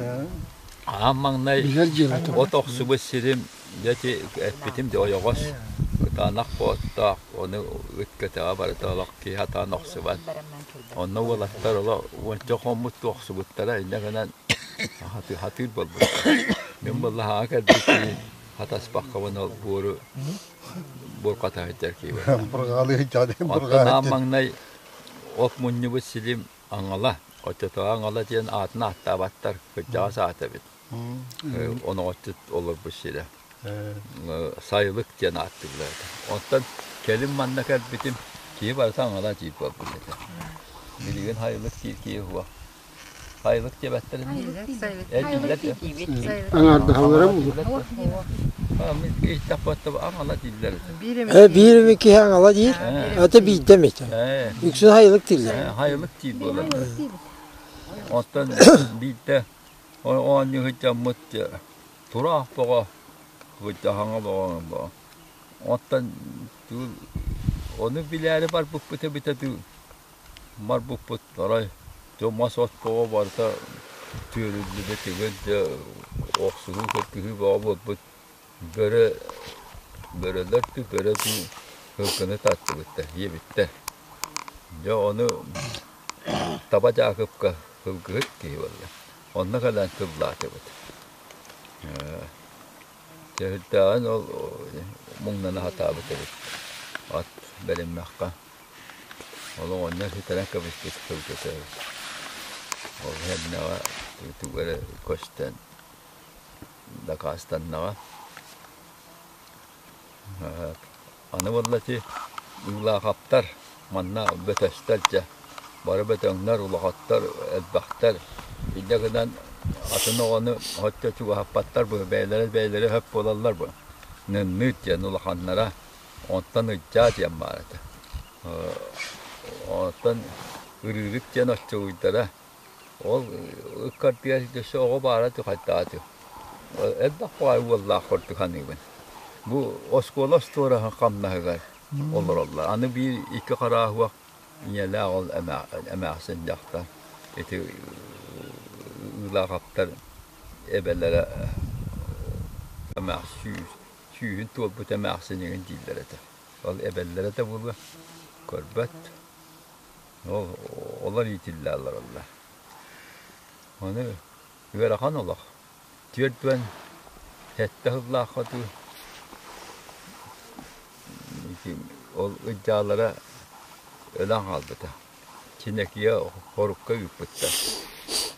аан маҥнай от охсубут сирим Дьэ ити эппитим дьэ ойоҕос кытаанах буоттаах, ону ыт кэтэҕэ барыта олох киһи сатаан охсубат. Онно уолаттар олох уонча хоммут охсубуттара инньэ гынан хатыыр буолбуттар. Мин буолла кэлбит киһи хатаспаккабын ол буору буор хатаһыттар киһи Оттон аан маҥнай от мунньубут силим аҥала, оччотооҕу аҥала диэн аатын ааттаабаттар, кырдьаҕас аата эбит. Оноҕоччут олорбут сирэ. Сайылык диэн ааттыыллар этэ. Оттон кэлин манна кэлбитим, киһи барыта аҥала диир буолбут этэ. Билигин хайылык диир киһи суох. Хайылык диэбэттэр Эдиллэр Аҥаардаһаллара буолуо. Аҥала дииллэр этэ. Биир эмэ киһи аҥала диир, ата биирдэ эмит. Үксүн хайылык дииллэр. Хайылык диир буолар. Оттон биирдэ Оонньуу сылдьаммыт тураах бөҕө, хаҥа бөҕө бөҕө. Оттон ону билээри барбыппыт эбитэ дуу, барбыппыт арай дьэ мас от бөҕө барыта түөрүллүбүт игин дьэ охсуһуу кыргыһыы бөҕө буолбут. Бөрө бөрөлөр дуу, бөрө дуу сылгыны тардыбыттар, сиэбиттэр. Дьэ ону Таба Дьаакыпка сылгыһыт киһи буолла. Онно кэлэн тыллаатыбыт. Дьэ ол муҥнана сатаабыт эбит. Ат бэриммэххэ. Ол оҕонньор сүтэрэн кэбиспит сылгыта эбит. Ол кэннэҕэ тугу эрэ көстөн дакаастаннаҕа. Аны буолла ити Ыылаахаптар манна бөтөстөр дьэ бары бөдөҥнөр, улахаттар, элбэхтэр. Инньэ гынан атын оҕону оччо чугаһаппаттар бу бэйэлэрэ бэйэлэрэ сөп буолаллар бу. Нынныыт диэн улаханнара, онтон Ыдьаа диэн баар этэ. Онтон Ырыырык диэн оччугуйдара. Ол ыккардыгар өссө оҕо баара хайдаҕа элбэх баҕайы уоллаах курдук саныыбын. Бу оскуола остуораһын хамнаһыгар олороллор. Аны биир икки харааһыах ийэлээх ол эмээхсин дьахтар ити Ыылаахаптар эбэлэрэ эмээхсин сүүһүн туолбут эмээхсин игин дииллэр этэ. Ол эбэллэрэ да буолуо көрбөт. Ол олор иитиллэ олороллор. Аны ыарахан олох. 47 сыллаахха дуу ол ыдьаалара өлөн хаалбыта. Чинэкийэ хорукка ыыппыттар.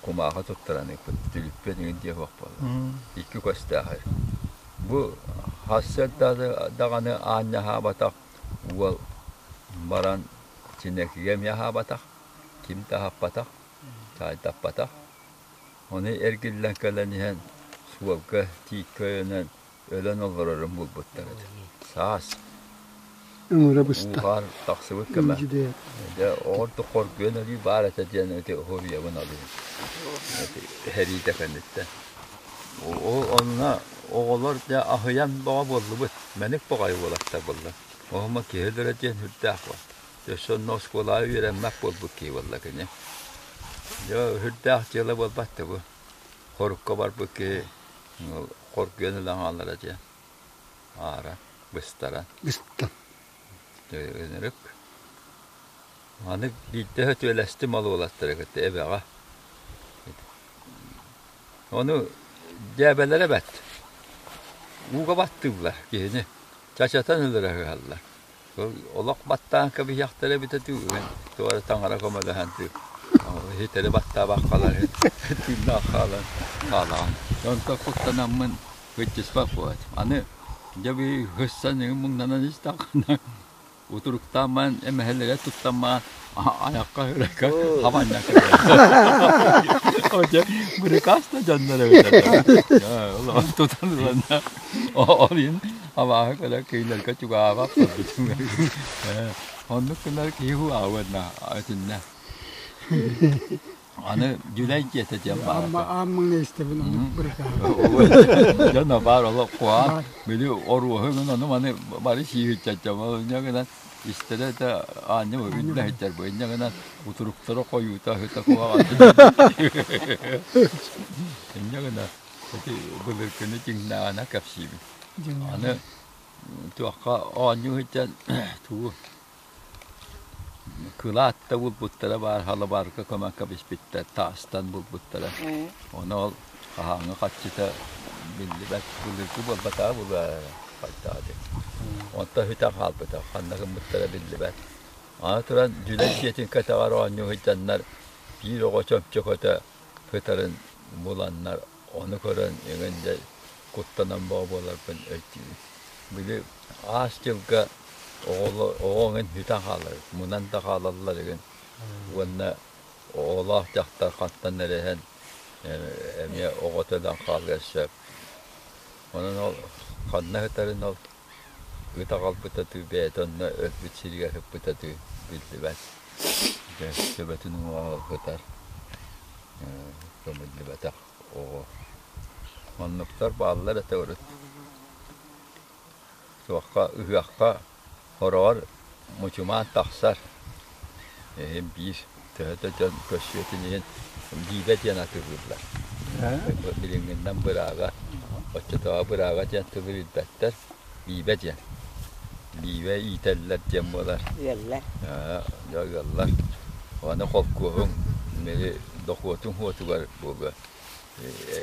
Кумааҕы туттаран ыыппыт. Түлүппүөн иҥин диэх буолла. Икки көстөөх. Бу сарсыарда даҕаны аанньаһаабатах уол баран Чинэкигэ эмиэ аһаабатах. Ким да аһаппатах, чаайдаппатах. Ону эргиллэн кэлэн иһэн суолга тииккэ өйөнөн өлөн олорорун булбуттар этэ. Саас. Өҥөрө быста. Уу-хаар тахсыбыт кэмэ. Дьэ, ордук хоргуйан өлүү баар этэ диэн ити уһуруйабын алыым. Сэриитэ кэнниттэн. Ол онно оҕолор дьэ аһыйан бөҕө буоллубут. Мэник баҕайы уолаттар буолла. Оһомо киһи өлөрө диэн сүрдээх буол. Өссө онно оскуолаҕа үөрэммэт буолбут киһи буолла кини. Дьэ, сүрдээх дьыала буолбат да бу. Хорукка барбыт киһи хоргуйан ылан хаалара дьэ. Аара быстаран. Быстан. Ынырык. Аны биирдэ сөтүөлэстим ол уолаттары кытта эбэҕэ. Ону дьээбэлэрэ бэрт. Ууга баттыыллар киһини. Чачатан ылара ыһаллар. Олох баттаан кэбиһиэхтэрэ эбитэ дуу, туох эрэ таҥара көмөлөһөн дуу, иһитэри баттаабаккалар тыыннаах хаалан хаалаҕын. Онтон куттанаммын кыдьыспат буолаат. Аны дьэ бии хыссан иҥин муҥнанан истэххинэ утуруктаамман эмэһэлэрэ туттаммаан айахха үрекке хабанньа Дьэ бырыкаас да дьоннор эбит тутан ыланна ол иһин абааһы көрө кинилэргэ чугаһаабат курдук оннук гынар киһи уһаабыт итиннэ Аны дьүлэй дьиэтэ диэн баар. Ааммыҥна истэбин оннук бырыкаа. Дьоно баар олох куһаҕан. Били оруоһу гын ону маны бары сииһиччэччэ. Инньэ гынан истэрэ да аанньа үрдэ сылдьар бу. Инньэ гынан утуруктара хойуута ыһыта куһаҕан. Инньэ гынан ити былыргыны дьиҥнээҕинэ кэпсиибин. Аны туохха оонньуу сылдьан тугу Кылаат да булбуттара баар, халабаарга көмөн кэбиспиттэр, таастан булбуттара. Ону ол хаһааҥҥы харчыта биллибэт, былыргы буолбатаҕа буолуо хайдаҕа диэн. Онтон сүтэн хаалбыта, ханна гыммыттара биллибэт. Аны туран Дьүлэй дьиэтин кэтэҕэр оонньуу сылдьаннар биир оҕо чөмчөкөтө сытарын буланнар, ону көрөн эҥин дьэ куттанан бөҕө буоларбын өйдүүбүн. Били аас дьылга оҕо эҥин сүтэн хаалар, мунан да хаалаллар игин уонна оҕолоох дьахтар хантан эрэ иһэн эмиэ оҕото өлөн хаалыан сөп. Онон ол ханна сытарын ол ыт аҕалбыта дуу, бэйэтэ онно өлбүт сиригэр сыппыта дуу биллибэт. Дьэ төбөтүн уҥуоҕа сытар көмүллүбэтэх оҕо. Оннуктар бааллар этэ урут. Туохха ыһыахха хороҕор мучумаан тахсар. Иһин биир төһө да дьон көрсүөтүн иһин биибэ диэн атыылыыллар. Билиҥҥиннэн быраага, оччотооҕу быраага диэн тылы билбэттэр. Биибэ диэн. Биибэ иитэллэр диэн буолар. Ыаллар. Дьэ ыаллар. Аны холкуоһуҥ били дохуотуҥ уотугар буолуо.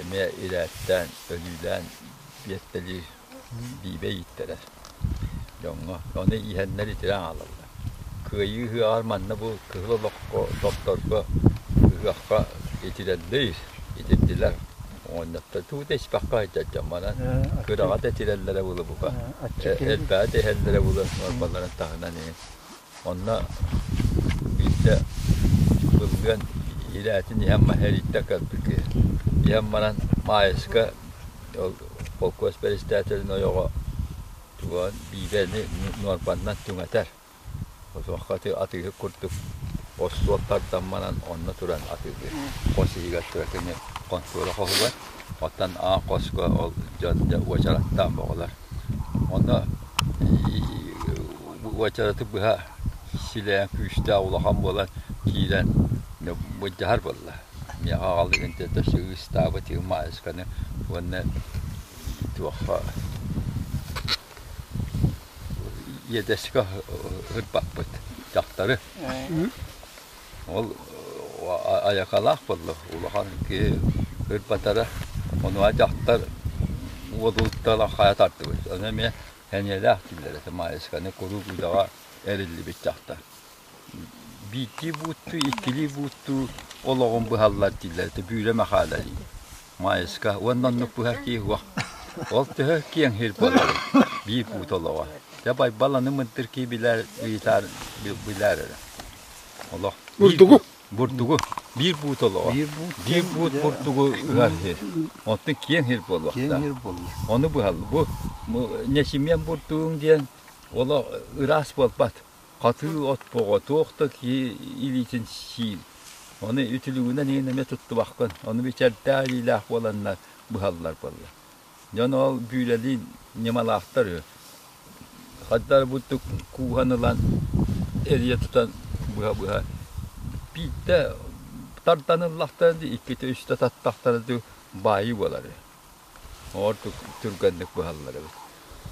Эмиэ ирээттээн, өлүүлээн биэртэлиир биибэ ииттэрэр дьоҥҥо. Ону иһэннэр итирэн хаалаллар. Кыайыы ыһыаҕар манна бу кыһыл олоххо топторго ыһыахха итирэллэр, итирдилэр. Оҕонньоттор тугу да испэххэ сылдьар дьон манан кыраҕа да итирэллэрэ булу бука. Элбэҕи да иһэллэрэ булу нуорбаларын таһынан иһин. Онно биирдэ ыллыан ирээтин иһэн эрийтэн кэлбит киһи. Иһэн баран Маайыска ол холкуос бэрэстээтэлин ойоҕо туган биибэни нуорбаннан түҥэтэр. Отуохха атыыһыт курдук остуол тардан баран онно туран атыылыыр. Хос иһигэр турар кини хонтуора хоһугар, оттон аан хоско ол дьон дьэ уочараттаан боҕолор. Онно уочараты быһа силээн күүстээх улахан буолан киирэн былдьаһар буолла. Миэхэ аҕалыгын өссө ыыстаабыт маайысканы уонна туохха иэдэскэ ырбаппыт дьахтары. Ол айакалаах буолла улахан киһи ырбатара. Онуоха дьахтар уодуттан хайа тардыбыт. Ону эмиэ Сэниэлээх дииллэр этэ Маайысканы куруук үлэҕэ эриллибит дьахтар. Биирдии бууттуу, иккилии бууттуу олоҕун быһаллар дииллэр этэ Бүүрэ Мэхээлэ дии. Маайыска уонна оннук быһар киһи суох. Ол төһө киэҥ сир буоларый? Биир буут олоҕо. Дьэ Байбал аны мындыр киһи билэр, ыйытаар билэр эрэ. Олох. Бурдугу. Бурдугу биир буут олоҕо. Биир буут бурдугу ыһар сир. Оттон киэҥ сир буолуохтаах. Ону быһал. Бу ньэчимиэн бурдугуҥ диэн олох ыраас буолбат. Хатыы от боҕо туох да киһи илиитин сиир. Ону үтүлүгүнэн иһин эмиэ туттубаккын. Ону бичэрдээх илиилээх буоланнар быһаллар буолла. Дьон ол бүүлэлиин ньымалаахтар үһү. Хайдах бурдук кууһан ылан эрийэ тутан быһа-быһа биирдэ тардан ыллахтара дии, иккитэ үстэ таттахтара дуу баайыы буолар үһү. Ордук түргэнник быһаллар эбит.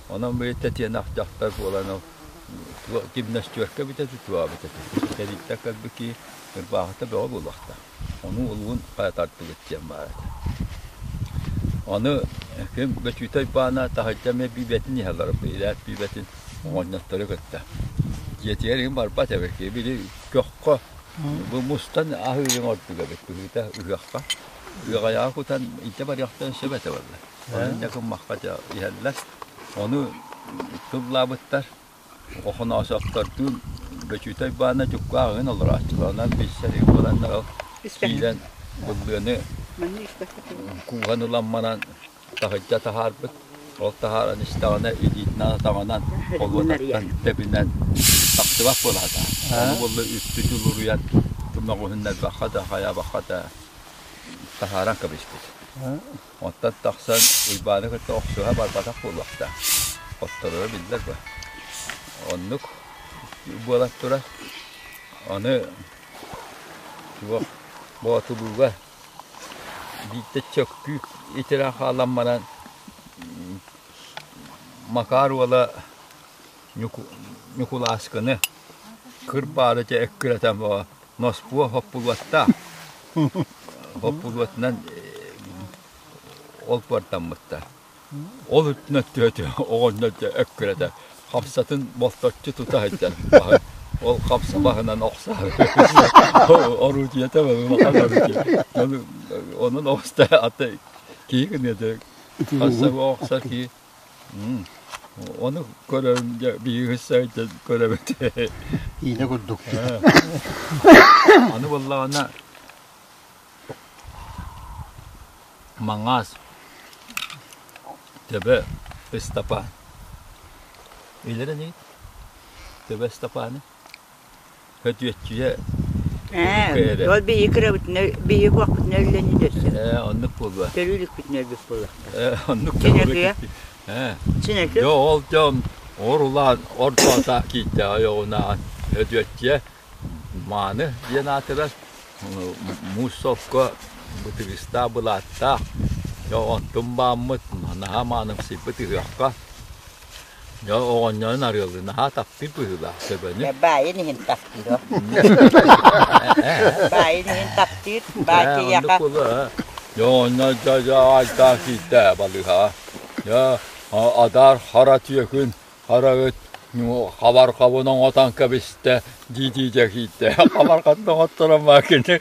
Онон били тэтиэнэх дьахтар буолан ол гимнастерка эбитэ тутуа эбитэ Тэрииттэн кэлбит киһи ырбаахыта бөҕө буолуохтаах. Ону улуун хайа тардыбыт диэн баар этэ. Аны ким Бөчүүтэй баана таһырдьа эмиэ бүүбэтин иһэллэр, ирээт бүүбэтин оҕонньоттору кытта. Дьиэтигэр иһин барбат эбит, били көххө бу мустан аһыырын ордук эбит быһыыта ыһыахха. Ыаҕайаҕа кутан илдьэ барыахтарын сөп этэ буолла. Ону инньэ гыммакка дьэ иһэллэр. Ону тыллаабыттар. Охоноосоптордуун Бөчүүтэй баана дьукка ааҕын олорооччулар. Онон билсэр буоланнар ол киирэн быллыаны кууһан ылан баран таһырдьа таһаарбыт. Ол таһааран истэҕинэ илиитинэн атаҕынан холуотаттан тэбинэн тахсыбат буолаата. Ону буолла үстү дьулуруйан көмөҕүһүннэрбэххэ да хайаабахха да таһааран кэбиспит. Оттон тахсан Уйбааны кытта охсуһа барбатах буолуохтаах. Хоттороро биллэр бу. Оннук буолан турар. Аны туох Боотулууга биирдэ чөккүү итирэн хаалан баран Макар уола Ньукулааскыны кырбаары дьэ эккирэтэн Носпуо хоппулуоттаах. Хоппулуотунан ол пуортаммыттар. Ол үрдүнэн түөтү оҕонньор дьэ өккүрэтэ хамсатын болточчу тута сылдьар баһын ол хамса баһынан охсоору орудиета улахан орудие онон оҕуста ата киһи гыныа да хамса охсор киһи Ону көрөн дьэ биһиги сайтан көрөбүт. Иинэ курдук. Аны буоллаҕына маҥаас төбө Ыстапаан. Илэрэ ини төбө Ыстапааны. Хөтүөччүйэ Ээ, ол биһиги кырабытына, биһиги куохпутуна өллөнү дөссө. Ээ, оннук буолуо. Төрүү иликпитинэ өлбүт буолуохтаах. Ээ, оннук Чинэкүйэ. Ээ. Чинэкү. Дьэ, ол дьон орулаан ордоотаах киирдээх ойоҕунаан Хөдүөччүйэ мааны диэн аатырар муус солко бытыгыстаах былааттаах дьэ онтун бааммыт наһаа маанымсыйбыт ыһыахха Дьэ, оҕонньорун арыалыы наһаа таптыыр быһыылаах төбөнү. Баайын иһин таптыыр о. Баайын иһин таптыыр, баай киһиэхэ. Дьэ, оҕонньор дьэ, дьэ, айдаан киирдэ балыыһаҕа. Дьэ, адаар хара түөкүн, хара ыт хабарҕабын оҥотон кэбистэ дии-дии дьэ киирдэ. Хабарҕатын оҥотторон баа кини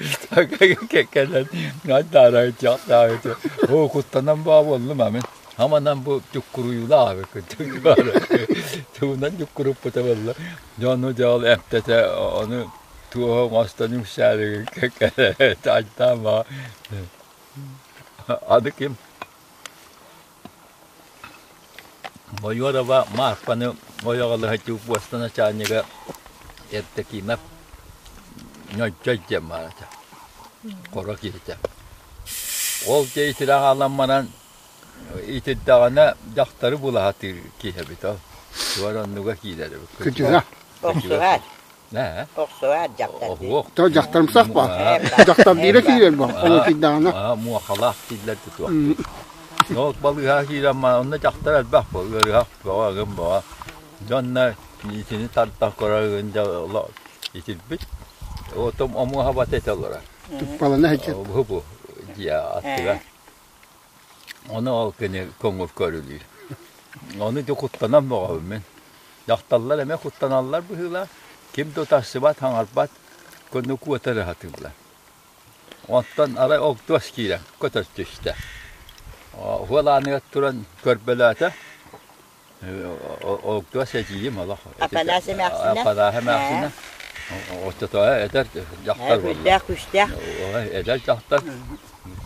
кэлэн айдаара дьахтаабыт. Оо, куттанан баа буоллум амин. Аманан бу дьуккуруйуулаах эбиккин тугунан дьуккуруппута буолла дьону дьол эмтэтэ ону туоһу оҥостон үҥсээри айтаама аны ким Бойуорова Марфаны ойоҕолоһо буоста начальнига Евдокимов Ньойдьой диэн баар этэ хоро киһитэ ол дьэ итирэх аалан баран Итирдэҕинэ дьахтары була сатыыр киһи эбит ол. Туор оннуга киирэр эбит. Кытыга. Охсуһар. Охсуһар дьахтар. Оһуох. То дьахтарымсах ба. Дьахтар биирэ киирэр ба. Ол итирдэҕинэ. Муохалаах дииллэр тутуох. Ол балыыһа киирэн онно дьахтар элбэх бу ыарыһах бөҕө ыгым бөҕө. Дьонно итини тардан көрөр ыгын итирбит. Отом омуоха бата этэ олорор. Туппалана сылдьар. Бу бу дьиэ аттыгар. Ону ол кини көҥүл көрүлүүр. Ону дьэ куттанан бөҕөбүн мин. Дьахталлар эмиэ куттаналлар быһыылаах. Ким да утарсыбат, хаҥарбат, көнө куотары сатыыллар. Онтон арай огдуос киирэн көтөр түстэ. Уол ааныгар туран көрбөлөөтө. Огдуос эдьиийим олох. Апанаас эмээхсинэ. Апанаас эмээхсинэ. Оччотоо эдэр дьахтар буолла. Күүстээх, күүстээх. Эдэр дьахтар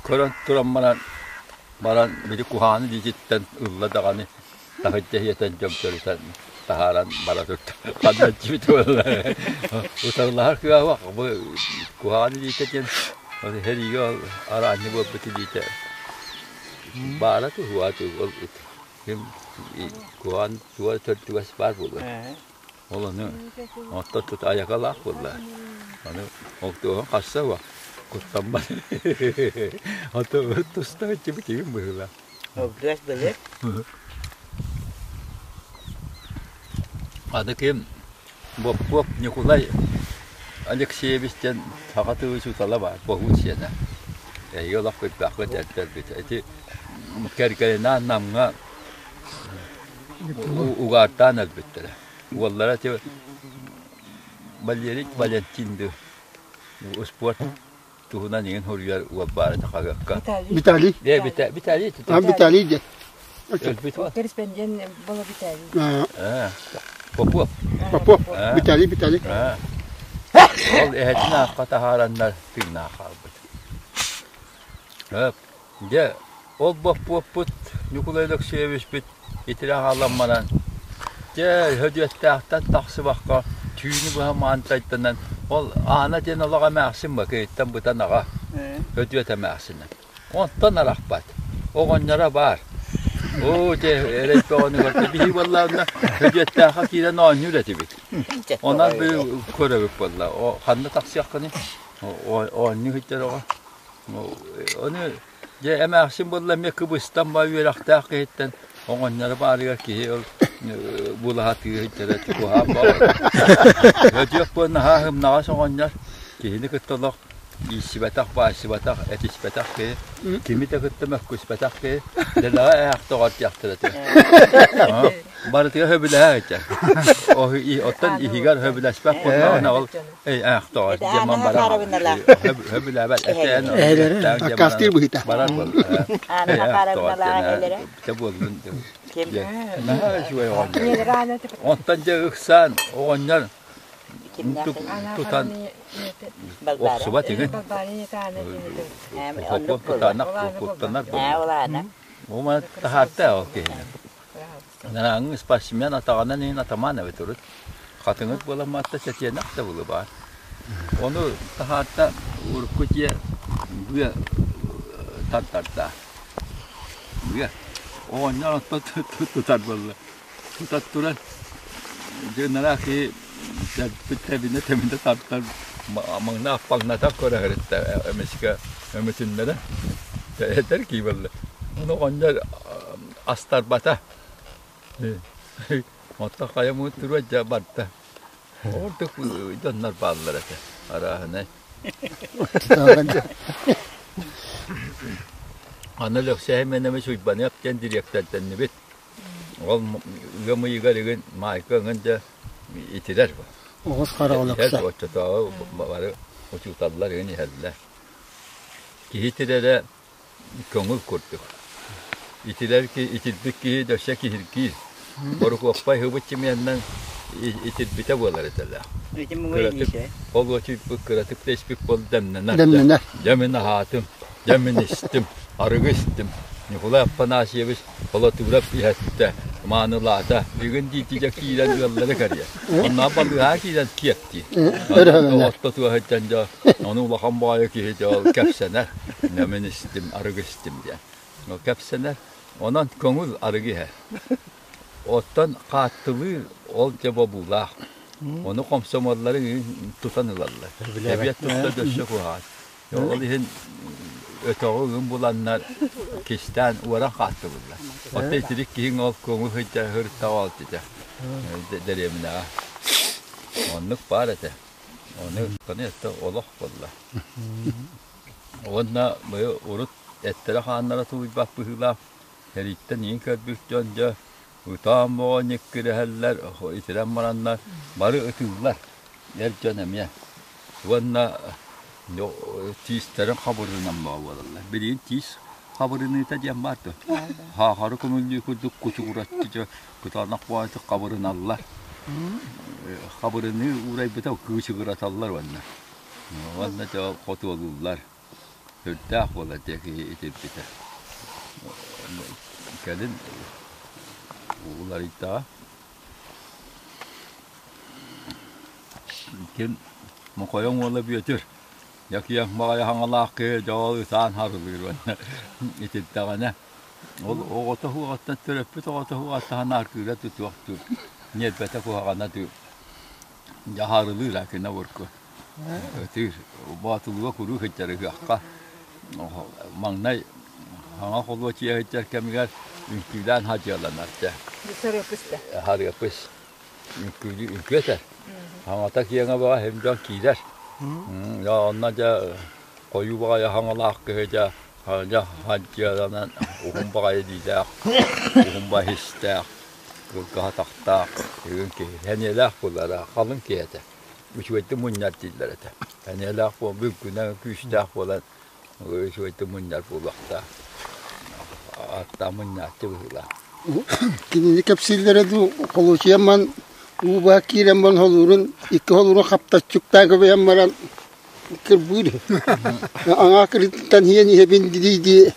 көрөн туран баран баран били куһааны диититтэн ылла даҕаны таһырдьа иһиэтэн дьөмсөрүтэн таһааран бара турда. Ханна дьибит буолла. Утарылаһар кыаҕа бу куһаҕан илиитэ диэн сэриигэ араанньы буолбут илиитэ баара туһуа ол ким куһаҕан туга төрдүгэс баар буолуо. Ол ону оттон тут айакалаах буолла. Аны октуоһун хасса уа куттаммат. Ото туста иччибит быһыылаах. Огдуос былыр. Аны ким Боппуоп Ньукулай Алексеевич диэн саха тылы учуутала баар, боһуун сиэнэ. Эһиги олох билбэххит эрдэрбит. Ити кэргэнинээн Намҥа угаартаан өлбүттэрэ. Уоллара ити Валерий Валентин дуу успуорт туһунан иҥин суруйар уол баар этэ хаһыакка. Виталий. Э, Виталий. А, Виталий диэн. Өлбүт уол. Корреспондент была Виталий. Попов. Попов. Виталий, Виталий. Ол эһэтин аахха таһаараннар тыыннаах хаалбыт. Дьэ, ол боппуоппут Ньукулай Алексеевичпит итирэ хаалан баран, дьэ, Һөдүөттээхтэн тахсыбакка түүнү быһа маантайтанан, ол Аана диэн олох эмээхсин бакыйыттан бытан аҕа, Һөдүөт эмээхсинэ. Онтон арахпат. Оҕонньоро баар. Оо, дьэ, эрэй бөҕөнү көрдө. Биһи буоллаҕына Һөдүөттээххэ киирэн оонньуур этибит. Онон би көрөбүт буолла. Ханна тахсыаххыный? Оонньуу сылдьар оҕо. Ону дьэ эмээхсин буолла эмиэ кыбыстан ба үөрэхтээх киһиттэн оҕонньоро баарыгар киһи ол булаһа тыыһыйтара куһаан баҕар. Өтүөх буон наһаа һымнаҕас оҕонньор киһини кытта олох ииссибэтэх, баайсыбатах, этиспэтэх киһи, кими да кытта мөккүспэтэх киһи дэлэҕэ ээхтоҕор диэхтэрэ этэ. Барытыгар сөбүлэһэ этэ. Оттон иһигэр сөбүлэспэт буоллаҕына ол Эй, аах тоҕо, дьаман баран. Хөбүлээбэт, этээн, Аккаастыыр быһыыта. Барар буолла. Эй, аах тоҕо, дьэ буоллун. Наһаа үчүгэй оҕонньор. Онтон дьэ ыксаан оҕонньор тутан охсубат игин. Кутанах куттанар буолла. Ол таһаарта ол киһини. Нарааҥҥы спортсмен атаҕынан иһин атамаан эбит урут. Хатыҥыр буолан маатта сэтиэнэх да булу баар. Ону таһаарта урукку дьиэ быа тартарда. Быа. Оҕонньор оттон тутар буолла. Тутат туран дьэ нараа киһи тэбинэ тэбинэ тартар маҥна аппаҥната көрө сырытта эмискэ өмүтүннэрэ этэр кии буолла. Ону оҕонньор астарбата. Оттон хайа муҥун туруо дьэ барда. Ордук дьоннор бааллар этэ арааһынай. Аны Лөксөһө Мэнэмис Уйбаныап диэн дириэктэрдэннибит. Ол ыам ыйыгар игин маайка ыҥын дьэ итирэр. Оҕус хараҕа Лөксө. Оччотооҕу бары учууталлар игин иһэллэр. Киһи итирэрэ көҥүл курдук. Итирэр итирбит киһи дөссө киһиргиир. Борукуоппай һыбыт чимиэннэн итирбитэ буолар этэлээх. Кыратык холуочуйбут кыратык да испит буол дэмнэнэр. Дэмнэнэр. Дьэ мин аһаатым, дьэ мин истим, арыгы истим. Ньукулай Афанасьевич Холотуурап иһэттэ, маанылаата, бүгүн диитигэ киирэн ыаллары кэрийэ. Онно балыыһаҕа киирэн киэптии. Отто туоһуттан дьэ, ону улахан баайы киһи дьэ ол кэпсэнэр. Дьэ мин истим, арыгы истим диэн. Ол кэпсэнэр. Онон көҥүл арыгы иһэр. Оттон хааттылыыр ол дьэ бобуулаах. Ону хомсомуоллары тутан ылаллар. Эбиэт тутта дөссө куһаҕан. Ол иһин өтөҕү ыгым буланнар кистээн уоран хааттыбыллар. Оттон итирик киһиҥ ол көҥүл сылдьар сырыттаҕа ол этэ дэриэбинэҕэ. Оннук баар этэ. Ону это олох буолла. Уонна быйыл урут эттэрэ-хааннара тулуйбат быһыылаах сэрииттэн иин көрбүт дьон дьэ ытаан боҕо ньиккирэһэллэр, итирэн бараннар бары ытыыллар. Эр дьон эмиэ. Уонна тиистэрин хабырынан буолаллар. Билигин тиис хабырыныыта диэн баар дуо? Хаахары көмүллүү курдук кучугураччы дьэ кытаанах баҕайытык хабырыналлар. Хабырыныы уурайбыта кыычыгыраталлар уонна. Уонна дьэ хотуолууллар. Сүрдээх буолар дьэ киһи итирбитэ. Кэлин уларыйдаҕа. Ким Мохойоҥ уола Бүөтүр Дьэкиэх баҕайы хаҥалаах киһи дьоҕол ытаан харылыыр уонна итирдэҕинэ ол оҕото уоҕуттан төрөппүт оҕото уоҕуттан аркыыра тутуохтуур ньиэрбэтэ куһаҕана дуу дьаһаарылыыр акина урку ытыыр боотулууга куруук сылдьар ыһыахха маҥнай хаҥа холуочуйа сылдьар кэмигэр үҥкүүлээн хадьыаланар дьэ харыапыс үҥкүүлүү үҥкүү этэр хаҥата киэҥэ баҕа иһим дьон киирэр онно дьэ хойуу баҕайы хаҥалаах киһи дьэ дьэ хадьыаланан уһун баҕайы илиилээх уһун баҕайы истээх кылгаһа атахтаах үгүн киһи сэниэлээх буолара халыҥ киһи этэ үчүгэйдик мунньар дииллэр этэ сэниэлээх буол бүлгүнэ күүстээх буолан үчүгэйдик мунньар буолуохтаах аттаах мунньааччы быһыылаах Кинини кэпсииллэрэ дуу, холуочуйан баран уу баа киирэн баран холуурун икки холуурун хаптаччыктаан көбөйөн баран кырбыыр. Аҥаа кырыттан иһэн иһэбин дии-дии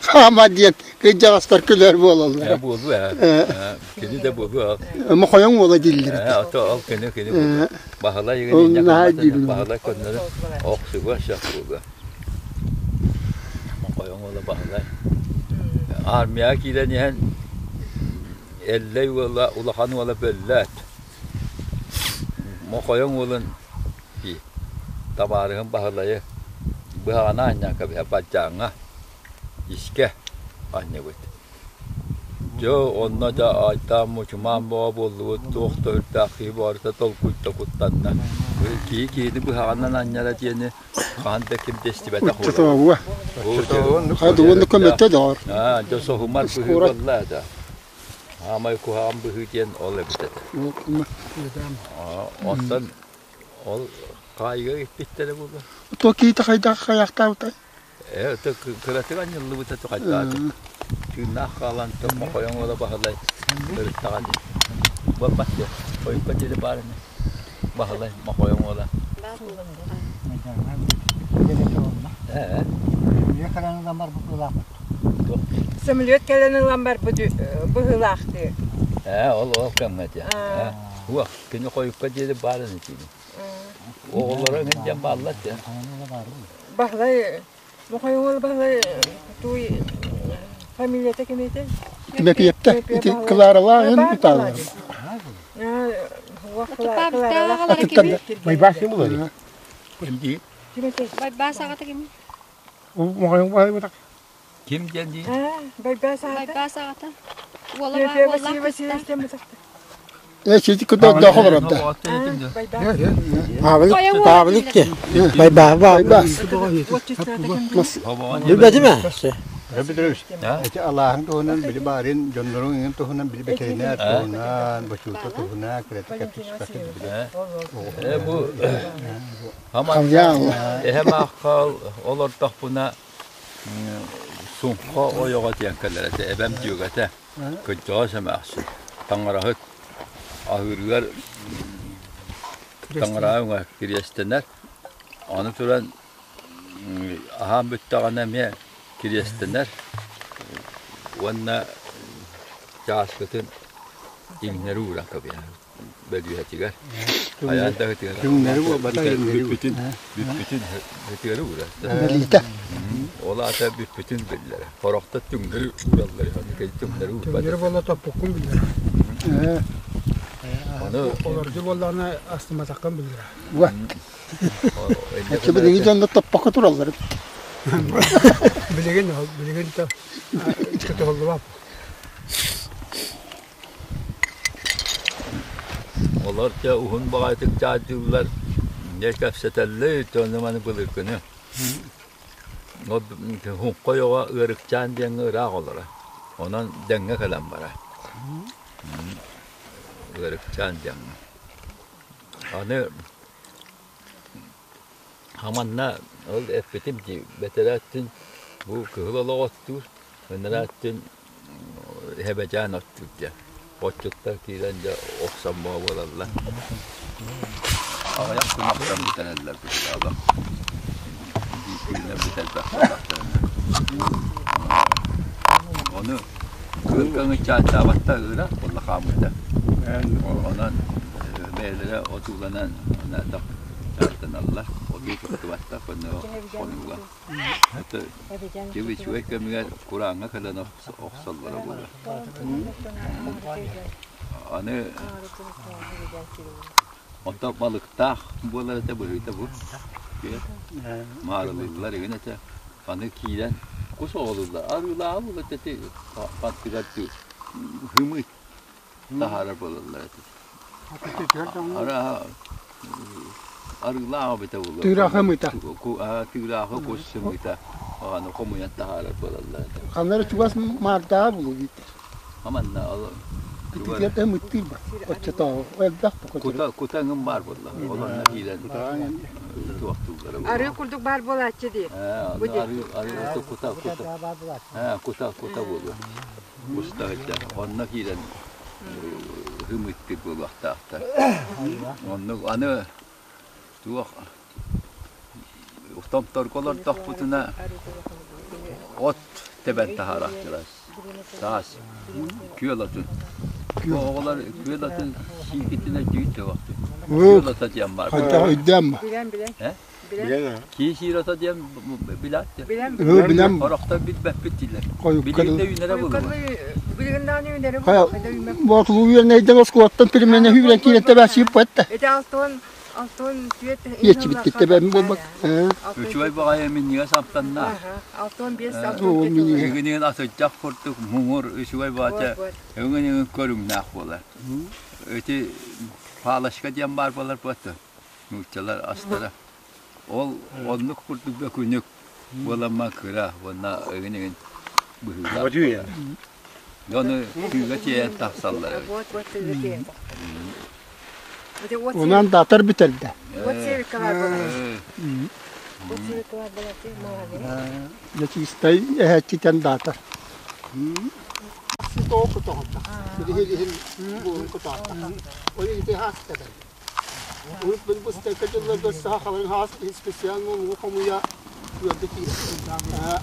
хаама диэн кырдьаҕастар күлэр буолаллар. Буолуо ээ. Кини да буолуо. Мохойоҥ уола дииллэр. Ол кини кини буолуо. Баһылай игин Баһылай көннөрү охсуга сөп буолуо. Мохойоҥ уола Баһылай. Армияҕа киирэн иһэн Эллэй уола улахан уола бөллөөт. Мохойоҥ уолун табаарыһым Баһылайы быһаҕына анньан кэбиһэ бадьааҥҥа искэ анньыбыт. Дьэ онно да айтаан мучумаан бөҕө буоллубут, туох да үрдээх киһи барыта толкуйда куттанна. Киһи киһини быһаҕынан анньара диэни хаһан да ким да истибэтэх буолар. Уонна көмөтө доҕор. Дьэ соһумар быһыы буолла да. Аамай куһаҕан быһыы диэн ол эбит этэ. Оттон ол хаайыга испиттэрэ буолуо. То киһитэ хайдах хайахтаабытай? Ээ, кыратык анньыллыбыта тухайдааты. Тыыннаах хаалан мохойон уола Баһылай ырыттаҕа дии. Буолбат диэ. Хойукка диэри баар ини. Баһылай мохойон уола. Ээ. Самолет кэлэн ылан барбыт быһыылаахтыы. Ээ, ол ол кэмҥэ дии. Уох, кини хойукка диэри баар ини диибин. Оҕолоро эҥин диэн бааллар дии. Баһылай, Мохойуол Баһылай туй фамилията ким этэй? Тимэпиэптэ ити Кларалаах эн утаалар. Байбаас ким буолар? Байбаас аҕата ким? Ким диэн дии? Байбаас аҕата. Байбаас аҕата. Уола уоллаах Э, сити куда да холорор да. Павлик, Павлик те. Байбаа, байбаа. Билбэтим ээ. Петрович, эти алааһын туһунан били баарын дьоннорун иҥин туһунан били бэтэринээр туһунан, бочуута туһунан кыратык кэпсэспэккэ били. Э, бу Хаман эһэм аахха олордохпуна Суҥха ойоҕо диэн кэлэр этэ, эбэм дьүөгэтэ, кырдьаҕас эмээхсин, таҥараһыт аһыырыгар таҥараҕа уҥа кириэстэнэр, аны туран аһаан бүттэҕинэ эмиэ кириэстэнэр уонна чааскытын иҥнэри ууран кэбиһэр бөлүһэтигэр хайаан да ытыгар Түҥнэри буолбата иҥнэри бүппүтүн бүппүтүн ытыгары уурар Бэлиитэ. Ол аата бүппүтүн биллэрэ. Хорохто түҥнэри уураллар, оннук түҥнэри уурбат. Түҥнэри буолла топпуккун биллэрэ. Ону Олордуу буоллаҕына астыматаххын биллэрэ. Уа. Билигин дьонно топпокко тураллар. Билигин билигин то тутуллубап. Олор дьэ уһун баҕайытык чаардыыллар, дьэ кэпсэтэллэр, онно маны былыргыны. Хуҥха ойоҕо Ыарыкчаан диэҥҥэ ыраах олоро. Онон дэҥҥэ кэлэн барар. Ыарыкчаан диэҥҥэ. Аны Хаманна ол эппитим дии, бэтэрээ өттүн бу кыһыл олох оттуур, ынараа өттүн эһэбэдьээн оттуур диэн. Отчуттар киирэн дьэ охсон буолаллар. Аҕыйах күн охсон бүтэрэллэр быһыылаах. Биир күнүнэн бүтэрбэх буоллахтарына. Ону кыыл көҥүччааттаабаттар ыыра буолла хааммыта. Онон бэйэлэрэ отууланан чаартаналлар, отуу туттубаттар хонууга. Дьыл үчүгэй кэмигэр курааҥҥа кэлэн охсоллоро буолуо. Аны онто балыктаах буолар этэ быһыыта бу. Маарылыыллар игин этэ. Аны киирэн кус оҕолууллар. Арыылааҕы буолар этэ аттыгар хымыт таһаарар буолаллар этэ. Арааһа арыылаах эбитэ буолуо. Тыыраахы ымыыта. Тыыраахы кус сымыыта аны хомуйан таһаарар буолаллар этэ. Ханна эрэ чугас маардааҕа булуу дииллэр. Аманна ол Ититиэрдэ ымыттыыр бар. Оччотооҕу элбэх да кута кута ыҥым баар буолла. Ол онно киирэн туохтууллара буолуо. Арыы курдук баар буолааччы дии. Арыы арыы кута кута кута кута буолуо. Уста сылдьар. Онно киирэн ымыттык буолуохтаахтар. Оннук аны туох томторго олордохпутуна от тэбэн таһаарахтылар. Саас күөл отун. Оҕолор күөл отун сиикитинэ дьүүт төбөхтүк. Күөл ото диэн баар. Хайдах өйдөөн ба? Билэн билэн. Кии сиир диэн билээт Билэн. Билэн. Орохтор билбэппит дииллэр. Билигин да үүнэрэ буолуо. Билигин даҕаны үүнэрэ буолуо. Боотулуу үөрэнэйдэн оскуолаттан перемене үүрэн киирэн тэбээсийип буотта. Ити алтон алтон түөт Иэччибит тэбэм буолбат. Үчүгэй баҕайы минньигэс амтаннаах. Алтон биэс Ыгыныгын атырдьах курдук муҥур үчүгэй баҕата өҥүн көрүҥнээх буолар. Ити палочка диэн баар буолар буотта. Нууччалар астара. Ол оннук курдук бөкүнүк буоламма кыра уонна ыгын-ыгын быһыылаах. Дьону тыыга тиэйэн тахсаллар эбит. Онон даатар бүтэрдэ. Нечистай эһээччитэн даатар. Урут быстакка дьылларга саха хаас специально муҥу хомуйа үөрдэ киирэр.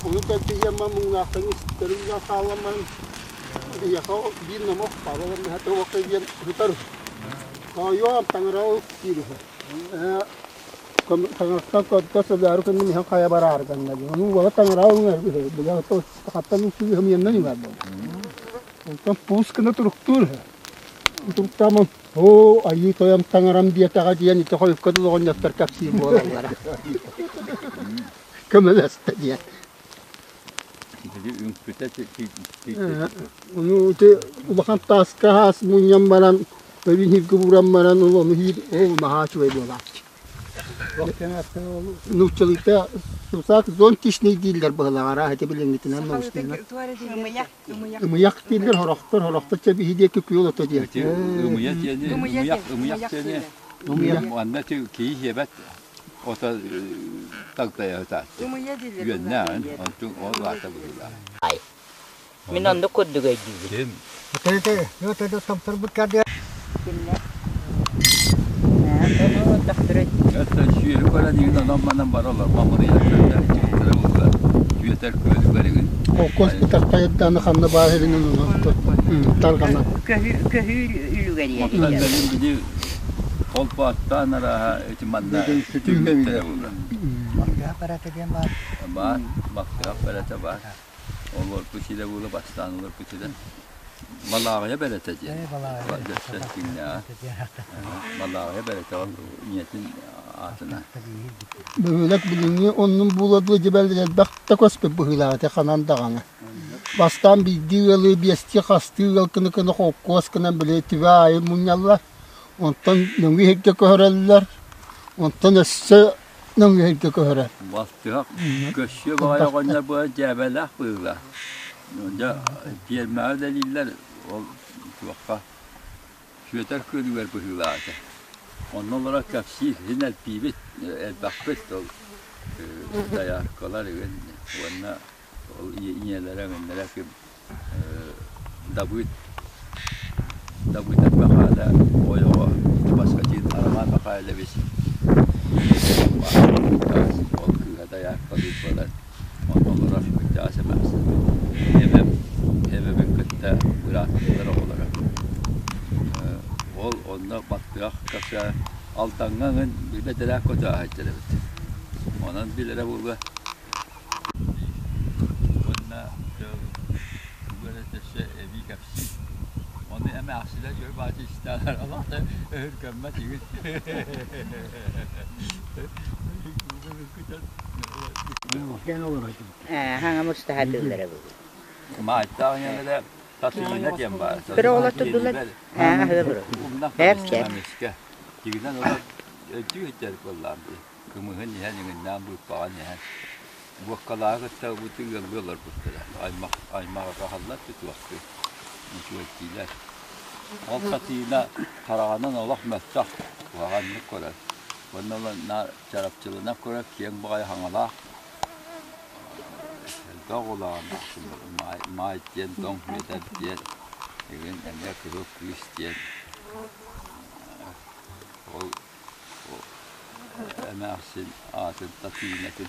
Ону тэлтиһиэммэ муҥнаахтан истэрин хааламман биһиэхэ биир номох баар олор диэн ыһытар. Тоойуом таҥара ол киир үһү. Таҥараттан көрдө сылдьаары күнүн иһэн хайа бараары гынна дии. Ону уола таҥара үҥэр үһү. Били хаттан үҥсүү хымыйаннан үҥэр буолла. Онтон пуус гына туруктуур үһү. Туруктааман Оо, айыы тойон таҥарам диэтэҕэ диэн ити хойукка дылы оҕонньоттор кэпсиир буолаллара. Көмөлөстө диэн. Ону ити улахан тааска хаас мунньан баран, өрүн иһиргэ ууран баран, ол ону иһир, оо, наһаа үчүгэй буолааччы. Нууччалыыта сусак зонтичный дииллэр быһылаҕара, ити билиҥҥитинэн научнайынан. Ымыйах дииллэр, сорохтор, сорохтор чэ биһи диэки күөл ото диэн. Ымыйа диэни, ымыйах, ымыйах диэни, манна киһи сиэбэт ото тагдайа сытааччы. Үөннээх, онтун ол аата быһыылаах. Мин оннук курдук өйдүүбүн. Ким? Сүөһү көрөн иһин онон-манан бара олорбон мырыйар Түөтэр күөлүгэр игин. Холкуос бытархайдааны ханна баар иһинэн тарҕанан. Көһүү үлүгэр Оттон бэлин били холбооттоон арааһа ити манна түҥҥэттэрэ буолар. Баар, бактыгап бэрэтэ баар. Олорбут сирэ буола бастаан олорбут сирэ. Балааҕыйа бэрэтэ диэн. Дьөссө киҥнээҕэ. Балааҕыйа бэрэтэ ол ийэтин аатынан. Бөһүөлэк билиҥҥи оннун буола дьибэл элбэх да көспүт быһыылаах этэ ханан даҕаны. Бастаан биирдии ыалы биэстии хастыы ыал кыны-кыны холкуос гынан били түбэ аайы мунньаллар. Онтон нөҥүө иһиргэ көһөрөллөр. Онтон өссө нөҥүө иһиргэ көһөрөр. Бастыһах көссүө баҕайы оҕонньор быһа дьээбэлээх быһыылаах. Дьэ пиэрмэҕэ үлэлииллэр ол туохха Сүөдэр күөлүгэр быһыылаах этэ. Онно олорон кэпсиир, син элбиибит, элбэхпит ол дояркалар игин уонна ол ийэлэрэ, эмэннэрэ ким Дабыыт. Дабыыдап Мэхээлэ ойоҕо Баскатин Арамаан Михайлович ол кыыһа дайааркалыыр буолан онно олорор кырдьаҕас эмээхсин. Эбэм эбэбин кытта бырааттыылар оҕолоро. Ол онно баттыах кэпсээ Алдаҥҥа ыҥын бэдэрээк көтөөһөйдөр эбит. Онон билэрэ буолуо. Уонна тугу эрэ өссө эбии кэпсиир. Ону эмээхсинэ дьөр баачы истээн алаата өһүргэммэт игин. Хаҥа мустаһатыыллара бу. Маайтаах ийэлэрэ Татыйына диэн баар. Кыра оҕолор турдулар. Аһыы бу. Эмискэ. Тигинэн олор өйдүү иһиттэр буоллаам дии. Кымыһын иһэн, иҥиннээн, быыппаҕын иһэн. Буоккалааҕы кытта бу ыаллыы олорбуттара. Аймах аймаҕырҕаһаллар тутуохтуу. Үчүгэйдиилэр. Ол Татыйына хараҕынан олох мөлтөх, куһаҕаннык көрөр. Уонна наар чарапчыланан көрөр киэҥ баҕайы хаҥалаах Элбэх оҕолооҕун Маай диэн, Тоҥ Мүөтэр диэн, игин эмиэ Кыһыл Кыыс диэн ол эмээхсин аатын Татыынатын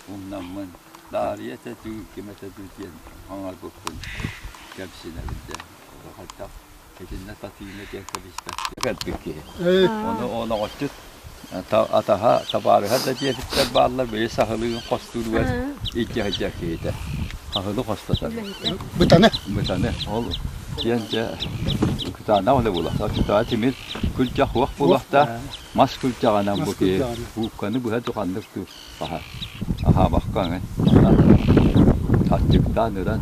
умнаммын Даарыйа этэ дуу, ким этэ дуу диэн оҥорбуппун кэмсинэбин дьэ. Хайдах итиннэ Татыына диэн кэбиспэккэ кэлбит киһи. Ону оноҕоччут атаһа, табаарыһа да диэбиттэр бааллар, бэйэ саһылыгын хостууругар илдьэ сылдьар киһитэ. Хаһылы хостотор. Бытаны. Бытаны. Ол диэн дьэ кытаанах үлэ буолуохтаах. Чутаа тимир күлдьэх уох буолуохтаах. Мас күлдьэҕинэн бу киһи буукканы быһа туханнык туу аһаабакка аччыктаан ыран.